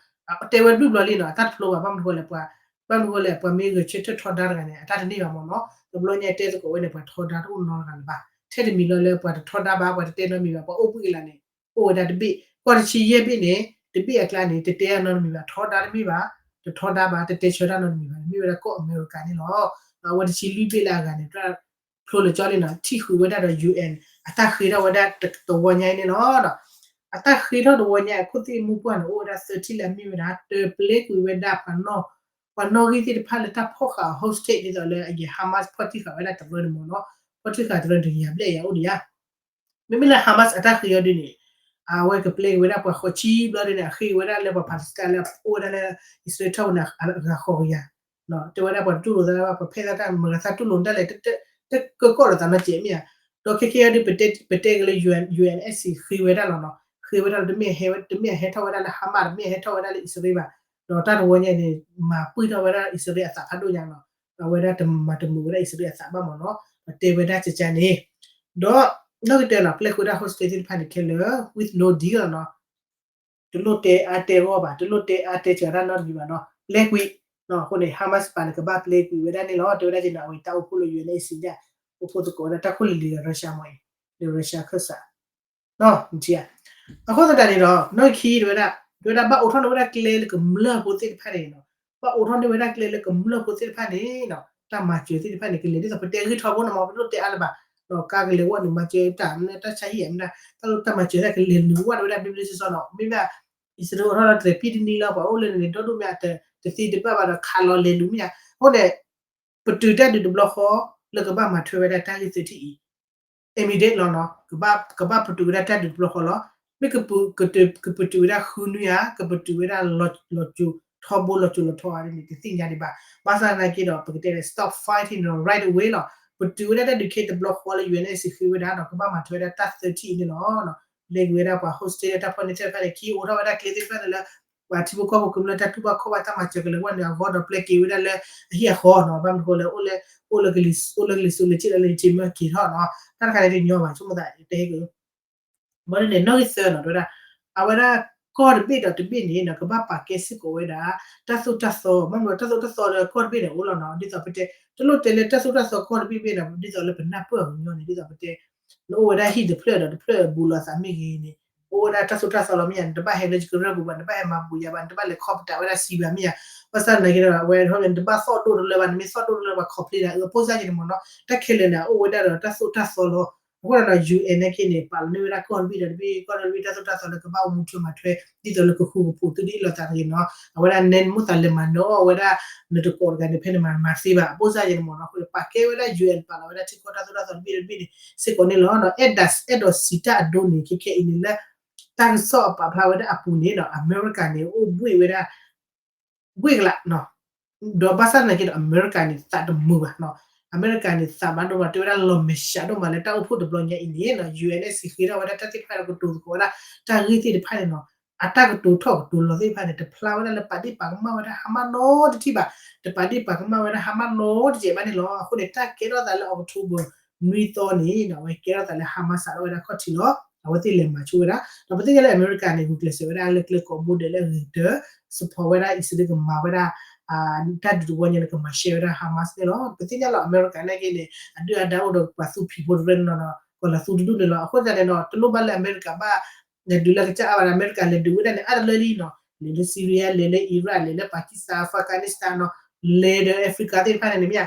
တဲဝဲဒၣ်ဘျီဘျီလံနီၤ အတၢ်တဖျိဘၣ် ဘၣ်မနုၤဃိလဲၣ် ပှၤ ဘၣ်မနုၤဃိလဲၣ် ပှၤမ့ၢ်ဂဲၤဆၢထၢၣ်ထီဒါတဂၤန့ၣ် အတၢ်တန့ၢ်ဘၣ်မ့ၢ်နီၤ, တဘျီညါတဲသကိးဝဲန့ၣ် ပှၤထီဒါတအိၣ်နီတဂၤလၢၤဘၣ်, ထဲတမံၤလီၤလၢပှၤတထီဒါဘၣ် ပှၤတတဲနီတမံၤဘၣ် ပှၤအိၣ်ဘှံးကလာ်န့ၣ် အိၣ်ဝဲဒၣ်တဘ့ၣ်, ကီၢ်တဆံယဲၢ်ဘ့ၣ်န့ၣ် တဘ့ၣ်အကျါန့ၣ် တတဲအနီတမံၤဘၣ် ထီဒါတမ့ၢ်ဘၣ်, တထီဒါဘၣ် တတဲဆၢတၢ်နီတမံၤဘၣ် မ့ၢ်ဝဲဒၣ်ကီၢ်အမဲရကၤန့ၣ်လီၤ. အဝဲတဆံလွံၢ်ဘ့ၣ်လၢအဂၤန့ၣ် ဖျိလၢကၠီလံနီၤ ထံၣ်ဃုာ်ဝဲဒၣ်ဒီး ယူၣ်အ့ၣ် အတၢ်ဃ့ထီၣ်ဝဲဒၣ်တဝီညါအံၤန့ၣ်လီၤ. အတၢ်ဃ့ထီၣ်တဝီညါအံၤ အခိၣ်သ့ၣ်မူပှၢ်န့ၣ် အိၣ်ဝဲဒၣ်သၢထံၣ်လၢအမ့ၢ်ဝဲဒၣ် တပျဲကွံာ်ဝဲဒၣ်ပှၤနီၣ် ပှၤနီၣ်ဂံၢ်သ့ၣ်တဖၣ်လၢတၢ်ဖီၣ်ဃာ် hostage ဒ်သိးလၢအယဲၢ် Hamas ဖီၣ်တံၢ်ဃာ်ဝဲဒၣ်တရၢန့ၣ်မ့ၢ်နီၤ, ဖီၣ်တံၢ်ဃာ်တရၢတကယၤဘျဲၣ်ယၤအိၣ်ဒံးဧါ. မ့မ့ၢ်လၢ Hamas အတၢ်ဃ့အီၤဒ်န့ၣ် အဝဲကပျဲက့ၤဝဲဒၣ်ပှၤဃိးဆံဘျီဒ်န့ၣ် အဃ့က့ၤဝဲဒၣ်လၢပှၤ Palestine လၢအအိၣ်ဝဲဒၣ်လၢ အံၣ်စရ့လးထီၣ်ပူၤန့ၣ် အဂၤဃိးကယၤ, တဲဝဲဒၣ်ပှၤတတူၢ်လိာ်သးဘၣ် ပှၤဖဲသၣ်တၢ်မုၢ်ဂၤသးတူၢ်လိာ်တၢ်လဲၣ် တကၢၢ်ကီၢ်လိာ်သးနီတစဲးမ့ၢ်ဧါ. ဒီးခဲကဲအံၤဒ် ပတဲက့ၤလၢ ယူၣ်အ့ၣ် ယူၣ်အ့ၣ်စံၣ် ဃ့ဝဲဒၣ်လီၤနီၤ ဃ့ဝဲဒၣ်လီၤ တမ့ၢ်အဟဲထီၣ်ဝဲဒၣ်လၢ Hamas တမ့ၢ်အဟဲထီၣ်ဝဲဒၣ်လၢအံၣ်စရ့လးဘၣ်, ဒီးတၢ်တဝီညါန့ၣ် မၤပှံၢ်ထီၣ်ဝဲဒၣ်အံၣ်စရ့လးအသးဖးဒိၣ်ညါနီၤ အဝဲဒၣ်တမၤတမုာ်ဝဲဒၣ်အံၣ်စရ့လးအသးဘၣ်မ့ၢ်နီၤ, ဒီးတဲဝဲဒၣ်ကကါန့ၣ်, ဒီး နီၢ်ကတၢၢ်နီၤ ပျဲကွံာ်ဝဲဒၣ် hostage သ့ၣ်တဖၣ်န့ၣ်ခဲလၢာ် with no deal လီၤနီၤ တလိၣ်တဲအါတဲဂီၢ်ဘၣ် တလိၣ်တဲအါတဲစှၤတၢ်နီတမံၤဘၣ်နီၤ ပျဲကွံာ်, အဃိန့ၣ် Hamas ပာ်န့ၣ် ကဘၣ်ပျဲကွံာ်ဝဲဒၣ်န့ၣ်လီၤ တဲဝဲဒၣ်က့ၤနီၤ အဝဲတၢ်အိၣ်ဖှိၣ်လၢ ယူၣ်အ့ၣ်စံၣ် အိၣ်ဖှိၣ်သကိးဝဲဒၣ်တၢ်ခိၣ်လံၤလံၤဒီး Russia မ့ၢ်အံၤ လၢ Russia ခၢၣ်စး အဃိသတးန့ၣ်ဒီး နီၢ်ခံတဲဝဲဒၣ် တဲဝဲဒၣ်ဘၣ်အိးထီၣ်န့ၢ်ဝဲဒၣ်ကျဲလၢကမျၢၢ်ဖိသ့ၣ်တဖၣ်န့ၣ်နီၤ, ဘၣ်အိးထီၣ်န့ၢ်ဝဲဒၣ်ကျဲလၢကမျၢၢ်ဖိသ့ၣ်တဖၣ်န့ၣ်နီၤ တၢ်မၤစၢၤသ့ၣ်တဖၣ်န့ၣ် ကလဲၤဒ်သိးပတဲဂ့ၢ်ထီဘိန့ၣ်မ့ၢ် ပတလိၣ်တဲအါလၢၤဘၣ်, ဒီးကါကလဲၤဝဲန့ၣ် မၤစၢၤတၢ်မနုၤတၢ်ဆါဟံၣ်မနုၤ တၢ်လိၣ်တၢ်မၤစၢၤတၢ်ကလဲၤနုာ်ဝဲဒၣ်ဘျ့ဘျ့ဆှီဆှီနီၤ မ့ၢ်ဘၣ် အံၣ်စရ့လးအိးထီၣ်လီၤတရံးဖံတနံၤလီၤ ပှၤအိၣ်လၢန့ၣ် ဒီဒူၣ်မ့ၢ် တသ့တဘၣ်ဘၣ်ဒီးခးလီၤလဲၤလူၤမ့ၢ်ဧါ, အဃိန့ၣ် ပတုာ်တၢ်ဒုးတဘျီဃီ လၢကဘၣ်မၤထွဲဝဲဒၣ်တၢ်ဂ့ၢ်သၢထံၣ်အံၤ immediate လီၤနီၤ, ကဘၣ်ပတုာ်ဝဲဒၣ်တၢ်ဒုးတဘျီဃီလီၤ. မ့ၢ်ကပတုာ်ဝဲဒၣ်ဃုနွံဧါ, ကပတုာ်ဝဲဒၣ်လီၤစိၤထီဘိလီၤစိၤလီၤထီဧါန့ၣ် တသ့ၣ်ညါဒံးဘၣ်. ဘၣ်ဆၣ်သနာ်က့ဒီး ပကတဲလၢ stop fighting right away လီၤ. ပတုာ်ဝဲဒၣ်တၢ်ဒုးခဲတဘျီဃီလၢ ယူၣ်အ့ၣ်စံၣ် ဃ့ဝဲဒၣ်ဒီး ကဘၣ်မၤထွဲဝဲဒၣ်တၢ်သၢထံၣ်အံၤန့ၣ်လီၤ. လဲၤက့ၤဝဲဒၣ်ပှၤ hostage တၢ်ဖီၣ်န့ၢ်သ့ၣ်တဖၣ်န့ၣ် က့ၤအိးထီၣ်ဝဲဒၣ်ကျဲသ့ၣ်တဖၣ်န့ၣ်လၢ ပှၤထံဖိကီၢ်ဖိကမျၢၢ်တၢ်တူၢ်ဘၣ်ခီၣ်ဘၣ်တၢ်မၤစၢၤကလဲၤဝဲန့ၣ် အဂီၢ်ဒီးပျဲက့ၤဝဲဒၣ်လၢအဟံၣ်အဃီနီၤ, ဘၣ်မနုၤဃိလဲၣ် အိၣ်လၢ အိၣ်လၢကလံၤစိးလၢကလံၤစိးလၢကလံၤစိးမ့ၢ်က့ၤထီၣ်နီၤ, တၢ်တခါန့ၣ်တညီဘၣ် ဆိကမိၣ်သးတဲဟဲက့ၤ ဘၣ်န့ၣ် နီၣ်ဂံၢ်သၢနီၤ တဲဝဲဒၣ် အဝဲဒၣ် ကီၢ်တဘ့ၣ်ဒီးတဘ့ၣ်န့ၣ်နီၤ ကဘၣ်ပာ်ကဲစ့ၢ်ကီးဝဲဒၣ် တၢ်သိၣ်တၢ်သီ, မ့ၢ်မ့ၢ်တၢ်သိၣ်တၢ်သီဒီးကီၢ်တဘ့ၣ်န့ၣ်အိၣ်လီၤနီၤ. ဒ်သိးပတဲ တလိၣ်တဲလၢတၢ်သိၣ်တၢ်သီကီၢ်တဘ့ၣ်ဘ့ၣ်ဒီး ဒ်သိးလၢပနၢ်ပၢၢ်အီၤကညီန့ၣ် ဒ်သိးပတဲ နအိၣ်ဝဲဒၣ်ဟံၣ်တဖျၢၣ်ဒီးတဖျၢၣ်ဘူးလိာ်သးမ့ၢ်ဂ့ၤန့ၣ် အိၣ်ဝဲဒၣ်တၢ်သိၣ်တၢ်သီလီၤမ့ၢ်ဧါ, နတဘၣ်ဟဲလၢယကရၢၢ်ပူၤဘၣ်, နတဘၣ်ဟဲမၤဘူးယၤဘၣ်, နတဘၣ်လဲၤခီပတာ်ဝဲဒၣ်စံးဘၣ်မ့ၢ်ဧါ. ဘၣ်ဆၣ်သနာ်က့ဒီး အဝဲ နတဘၣ်သီၣ်ဒိၣ်တလၢဘၣ်, နမ့ၢ်သီၣ်ဒိၣ်တလၢဘၣ် complain ဒၣ် အၢ အပိၢ်စၢ်က့န့ၣ်မ့ၢ်နီၤ, တၢ်ခဲလၢာ်န့ၣ် အိၣ်ဝဲဒၣ်ဒီးတၢ်သိၣ်တၢ်သီလီၤ. အဃိဒီး ယူၣ်အဲၣ်န့ၣ်က့န့ၣ် ပာ်လီၤန့ၢ်ဝဲဒၣ်ကီၢ်တဘ့ၣ်ဒီးတဘ့ၣ် ကီၢ်တဘ့ၣ်တၢ်သိၣ်တၢ်သီလၢကဘၣ်အိၣ်မူထွဲမၤထွဲ ဒ်သိးလၢကဃူကဖိးသုဒ်အလီၤသးတဂ့ၤနီၤ. အဝဲဒၣ်နဲနမိၣ်သးလဲၤမၤနၢၤအီၣ်ဝဲဒၣ် နတကိးတဂၤန့ၣ် ဖဲန့ၣ်မၤမၤသ့ဘၣ် အပိၢ်စၢ်က့န့ၣ်မ့ၢ်နီၤ. အဃိဒီးပာ်ကဲဝဲဒၣ် ယူၣ်အဲၣ် ပာ်လီၤဝဲဒၣ်ထံကီၢ်တၢ်သိၣ်တၢ်သီတဘ့ၣ်တဘ့ၣ်န့ၣ် စ့ၢ်ကီးန့ၣ်လီၤ. အဲၣ်ဒိး အဲၣ်ဒိးစံးတၢ်အဒိန့ၣ် ခဲခဲအံၤန့ၣ်လၢ တၢ်ကစီၣ်အပာ်ဖျါဝဲဒၣ်အပူၤန့ၣ်နီၤ အမဲရကၤန့ၣ် အိၣ်ဘှ့ၣ်ဝဲဒၣ် ဘှ့ၣ်ကလာ် ဒီးဘၣ်ဆၣ်သနာ်က့ဒီး အမဲရကၤန့ၣ် သးတမုာ်ဘၣ်နီၤ. အမဲရကၤန့ၣ် သးမၤဒိၣ်မး တဲဝဲဒၣ်လီၤမဲာ်ဆှးဒိၣ်မးလၢတၢ်အိၣ်ဖှိၣ်တဘျီညါအံၤန့ၣ်နီၤ ယူၣ်အဲၣ်န့ၣ် စံးဃ့ထီၣ်ဝဲဒၣ်တၢ်သ့ၣ်တဖၣ်ဒီးကတိၤသကိးဝဲဒၣ် တၢ်ဂ့ၢ်သ့ၣ်တဖၣ်န့ၣ်နီၤ အတၢ်ကတိၤထီၣ်ကတိၤလီၤသ့ၣ်တဖၣ်န့ၣ် တဖျါဝဲဒၣ်လၢပာ်ဒ့ၣ်ပာ်ကမၣ်ဝဲဒၣ် Hamas နီတထံၣ်ဘၣ်, တပာ်ဒ့ၣ်ပာ်ကမၣ်ဝဲဒၣ် Hamas နီတစဲးဘၣ်န့ၣ်လီၤ. အဃိန့ၣ် တၢ်ကဲထီၣ်သးလၢ October နွံသီန့ၣ် အဝဲကဲထီၣ်သးလၢ Hamas စးထီၣ်ဝဲဒၣ်ခီၣ်ထံးလီၤ. အဝဲသ့ၣ်လဲၤမၤဆိဝဲဒၣ် ဒီးပသ့ၣ်ညါလၢအမဲရကၤန့ၣ် ဂုာ်ကျဲးစၢးဝဲဒၣ်လၢကျဲကိးဘိဒဲးလၢအဂ့ၤကတၢၢ် support ဝဲဒၣ်အံၣ်စရ့လးကမၤဝဲဒၣ် တၢ်ဒုးတဝီညါလၢကမၤရှဲဝဲဒၣ် Hamas န့ၣ်လီၤ. ပသ့ၣ်ညါလီၤ အမဲရကၤန့ၣ်က့န့ၣ် အဒုၣ်အဒါအိၣ်ဒီးပှၤသူဖံးဖိတရၢန့ၣ်လီၤ, ကီၤလၤသူတဒူၣ်န့ၣ်လီၤ. အဃိသတးန့ၣ်ဒီး တလိၣ်ဘၣ်လၢအမဲရကၤဘၣ် လဲၤဒုးလၢကစၢ်အါဘၣ်ဒီး အမဲရကၤလဲၤဒုးဝဲဒၣ်န့ၣ် အါတလၢလံနီၤ, လဲၤလၢ Syria လဲၤလၢ Iraq လဲၤလၢ Pakistan Afghanistan နီၤ, လဲၤဒီး Africa သ့ၣ်တဖၣ်န့ၣ်မ့ၢ်ဧါ,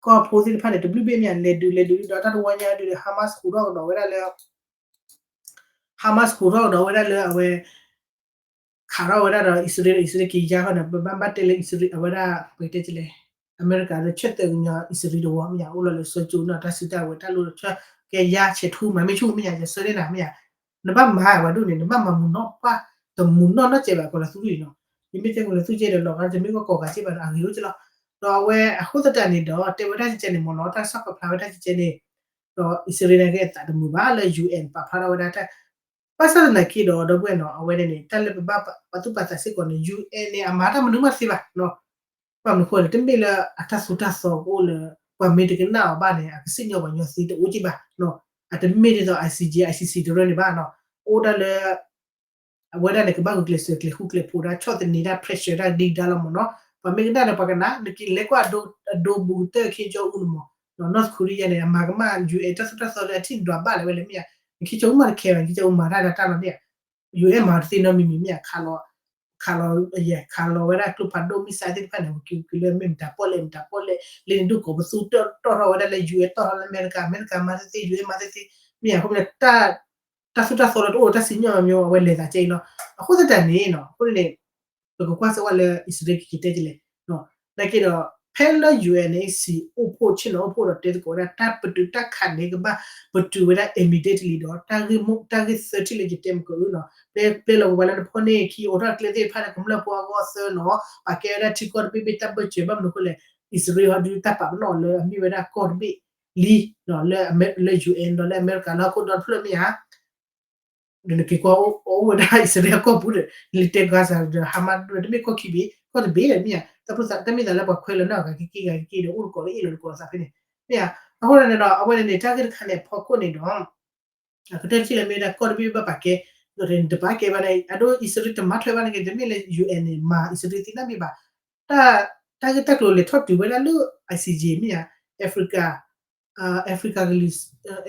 ကီၢ်ဖိသ့ၣ်တဖၣ်န့ၣ် တဘျုးဘ့ၣ်မ့ၢ်ဧါ, လဲၤဒုးလဲၤဒုးဒီးတၢ်တဝီညါဒုးဒီး Hamas ဟူးထီၣ်ကဒီးဝဲဒၣ်လၢ Hamas ဟူးထီၣ်ကဒီးဝဲဒၣ်လၢအဝဲ ခးထီၣ်ဝဲဒၣ်ဒီးအံၣ်စရ့လး အံၣ်စရ့လးက့ၤယါဃီန့ၣ် ပဘၣ်ဘၣ်တဲလၢအံၣ်စရ့လး အဝဲဒၣ် ပကတဲလဲၣ် အမဲရကၤလၢဆၢတဲာ်ကညီအံၣ်စရ့လးတဝီမ့ၢ်ဧါ, အိၣ်လီၤလၢဆၢကၠိနီၤ တၢ်စုတၢ်ဝဲၤတၢ်လိၣ်ဆၢကဲယါဆဲးထူမၤမ့ၢ်ဆူၣ်မ့ၢ်ဧါ, ယဆၢန့ၢ်နၤမ့ၢ်ဧါ, နဘၣ်မၤဝဲဒိၣ်န့ၣ် နဘၣ်မၤမုာ်နီၢ်ပှၢ် တမုာ်နီၢ်နီၢ်ကဲးဘၣ်ကီၤလၤသူဒ်အံၤနီၤ, ယမ့ၢ်တဲကီၤလၤသူကဲဒီးလီၤဂာ် တမ့ၢ်ကီၢ်ကီၤဂၤကဲးဘၣ်ဒီး အဂ့ၤအိၣ်ကဲးလီၤ, ဒီးအဝဲအဃိသတးန့ၣ်ဒီး တဲဝဲဒၣ်ကဲန့ၣ်မ့ၢ်နီၤ တၢ်ကစီၣ်ပာ်ဖျါဝဲဒၣ်ကဲန့ၣ် ဒီးအံၣ်စရ့လးန့ၣ်က့အသးတမုာ်ဘၣ်လၢ ယူၣ်အဲၣ် ပာ်ဖျါထီၣ်ဝဲဒၣ်တၢ် ဘၣ်ဆၣ်သနာ်က့ဒီး ဒီပုၢ်ဝဲၢ်နီၤ အဝဲန့ၣ်န့ၣ် တၢ်လၢပဘၣ်ပာ်သူၣ်ပာ်သးစ့ၢ်ကီးန့ၣ် ယူၣ်အဲၣ်န့ၣ် အမၤတၢ်မနုၤမးတသ့ဘၣ်နီၤ, ဘၣ်မနုၤဃိလဲၣ် တမ့ၢ်လၢအတၢ်သိၣ်တၢ်သီကအိၣ်လၢ ပှၤမ့ၢ်တကနၣ်အီၤဘၣ်န့ၣ် အကစံၣ်ညီၣ်ပှၤညီသ့တအိၣ်က့ဘၣ်နီၤ, အတမ့ၢ်ဒ်သိး ICJ ICC တရၢန့ၣ်ဘၣ်နီၤ, အိၣ်ဒၣ်လၢ အဝဲဒၣ်န့ၣ် ကဘၣ်ဂုာ်ကျဲးစၢးကျဲးဃူကျဲးဖိးဒၣ် ဆီၣ်သနံးဒၣ် pressure ဒၣ်ဒံးဒါလီၤမ့ၢ်နီၤ, ပှၤမ့ၢ်ကနၣ်ဒီးပှၤကနၣ် နက့ၤလဲၤကွၢ်အဒိဘူးကတၢၢ် Kim Jong Un န့ၣ်မ့ၢ် North Korea န့ၣ် အမၤကမၣ် ယူၣ်အဲၣ် တၢ်သိၣ်တၢ်သီလၢအထံၣ်ဒွးဘၣ်လၢၤဝဲလဲၣ်မ့ၢ်ဧါ, Kim Jong Un မၤတခဲဘၣ် Kim Jong Un မၤတၢ်ဒီးတၢ်လီၤန့ၣ် ယူၣ်အဲၣ် မၤတသ့နီတမံၤမံၤမ့ၢ်ဧါ, ခးလီၤ ခးလီၤဝဲဒၣ်ကျိဖးဒိၣ် missile သ့ၣ်တဖၣ်န့ၣ် ဝံၤက့ၤလၢမ့ၢ်မတၤပီၣ်လဲၣ် မတၤပီၣ်လဲၣ် လၢန့ၣ်ဒိၣ်ကိးပသူတီၣ်ထီၣ်ဝဲဒၣ်လၢ ယူၣ်အဲၣ် တီၣ်ထီၣ်လၢအမဲရကၤ အမဲရကၤမၤတသ့ ယူၣ်အဲၣ် မၤတသ့ မ့ၢ်ဧါ, အဃိန့ၣ် တၢ်သိၣ်တၢ်သီလၢတအိၣ်ဒီးတၢ်စံၣ်ညီၣ်မ့ၢ် အဝဲလဲၤသးကဲအံၤလီၤ. အဃိသတးန့ၣ်နီၤ အဃိန့ၣ် ပကကွၢ်စၢၤဝဲလၢအံၣ်စရ့လးကက့ၤတဲကလဲၣ် နာ်က့ဒီး ဖဲလၢ ယူၣ်အဲၣ် န့ၣ် စံၣ်အိၣ်ဖှိၣ် ဆ့ၣ်နီၤအိၣ်ဖှိၣ်ဒီးတဲသကိးဝဲဒၣ် တၢ်ပတုာ်တၢ်ခးန့ၣ် ကဘၣ်ပတုာ်ဝဲဒၣ် immediately ဒီး တၢ်ဂ့ၢ်မိၢ် တၢ်ဂ့ၢ်သၢထံၣ်လၢယတဲမ့ၢ်ကအုနီၤ ပျဲပျဲလီၤဝဲလၢနဖီၣ်န့ၢ်ခံ အိးထီၣ်ကျဲသ့ၣ်တဖၣ်လၢကမျၢၢ်ဖိအဂီၢ်သၢနီၤ ပာ်ကဲဝဲဒၣ်ထံကီၢ်တဘ့ၣ်ဘ့ၣ်တၢ်ဘၢၣ်စၢၤ ဘၣ်မနုၤအဃိလဲၣ် အံၣ်စရ့လးဟီဒုးတၢ်ပာ်ပနီၣ်လၢအမ့ၢ်ဝဲဒၣ်ကီၢ်တဘ့ၣ်လံ လၢ ယူၣ်အဲၣ် ဒီးလၢအမဲရကၤလၢဟီၣ်ခိၣ်ဒီတဖျၢၣ်မ့ၢ်ဧါ နက့ၤကွၢ်အိၣ်ဝဲဒၣ် အံၣ်စရ့လးကီၢ်ပူၤဒီး နလဲၤတဲ Gaza ဒီး Hamas ဒီး တမ့ၢ်ကီၢ်ခံဘ့ၣ် ကီၢ်တဘ့ၣ်လၢမ့ၢ်ဧါ တၢ်မ့ၢ်သးလၢပှၤခွဲးလီၤန့ၢ်အီၤဂၤက့ၤက့ၤဂၤက့ၤဒီး အိၣ်တကိးလၢအ့ၣ်လိာ်တကိးသးဖဲန့ၣ် မ့ၢ်ဧါ အဃိန့ၣ်ဒီး အဝဲန့ၣ်န့ၣ် တၢ်ဂ့ၢ်တခါန့ၣ် အဖီခိၣ်န့ၣ်ဒီး အကတၢၢ်တထံၣ်လၢမ့ၢ်ဝဲဒၣ်ကီၢ်တဘ့ၣ်ဘၣ်ပာ်ကဲ ဒီးတပာ်ကဲဘၣ်န့ၣ် အဒိ အံၣ်စရ့လးတမၤထွဲဘၣ်န့ၣ်က့ၤ တမ့ၢ်လၢ ယူၣ်အဲၣ် န့ၣ် မၤအံၣ်စရ့လးသ့နီတမံၤဘၣ် တၢ် တၢ်ဂ့ၢ်တၢ်ကျိၤလဲၤထီၣ်တုၤဝဲဒၣ်လၢ ICJ မ့ၢ်ဧါ Africa Africa ကလံၤ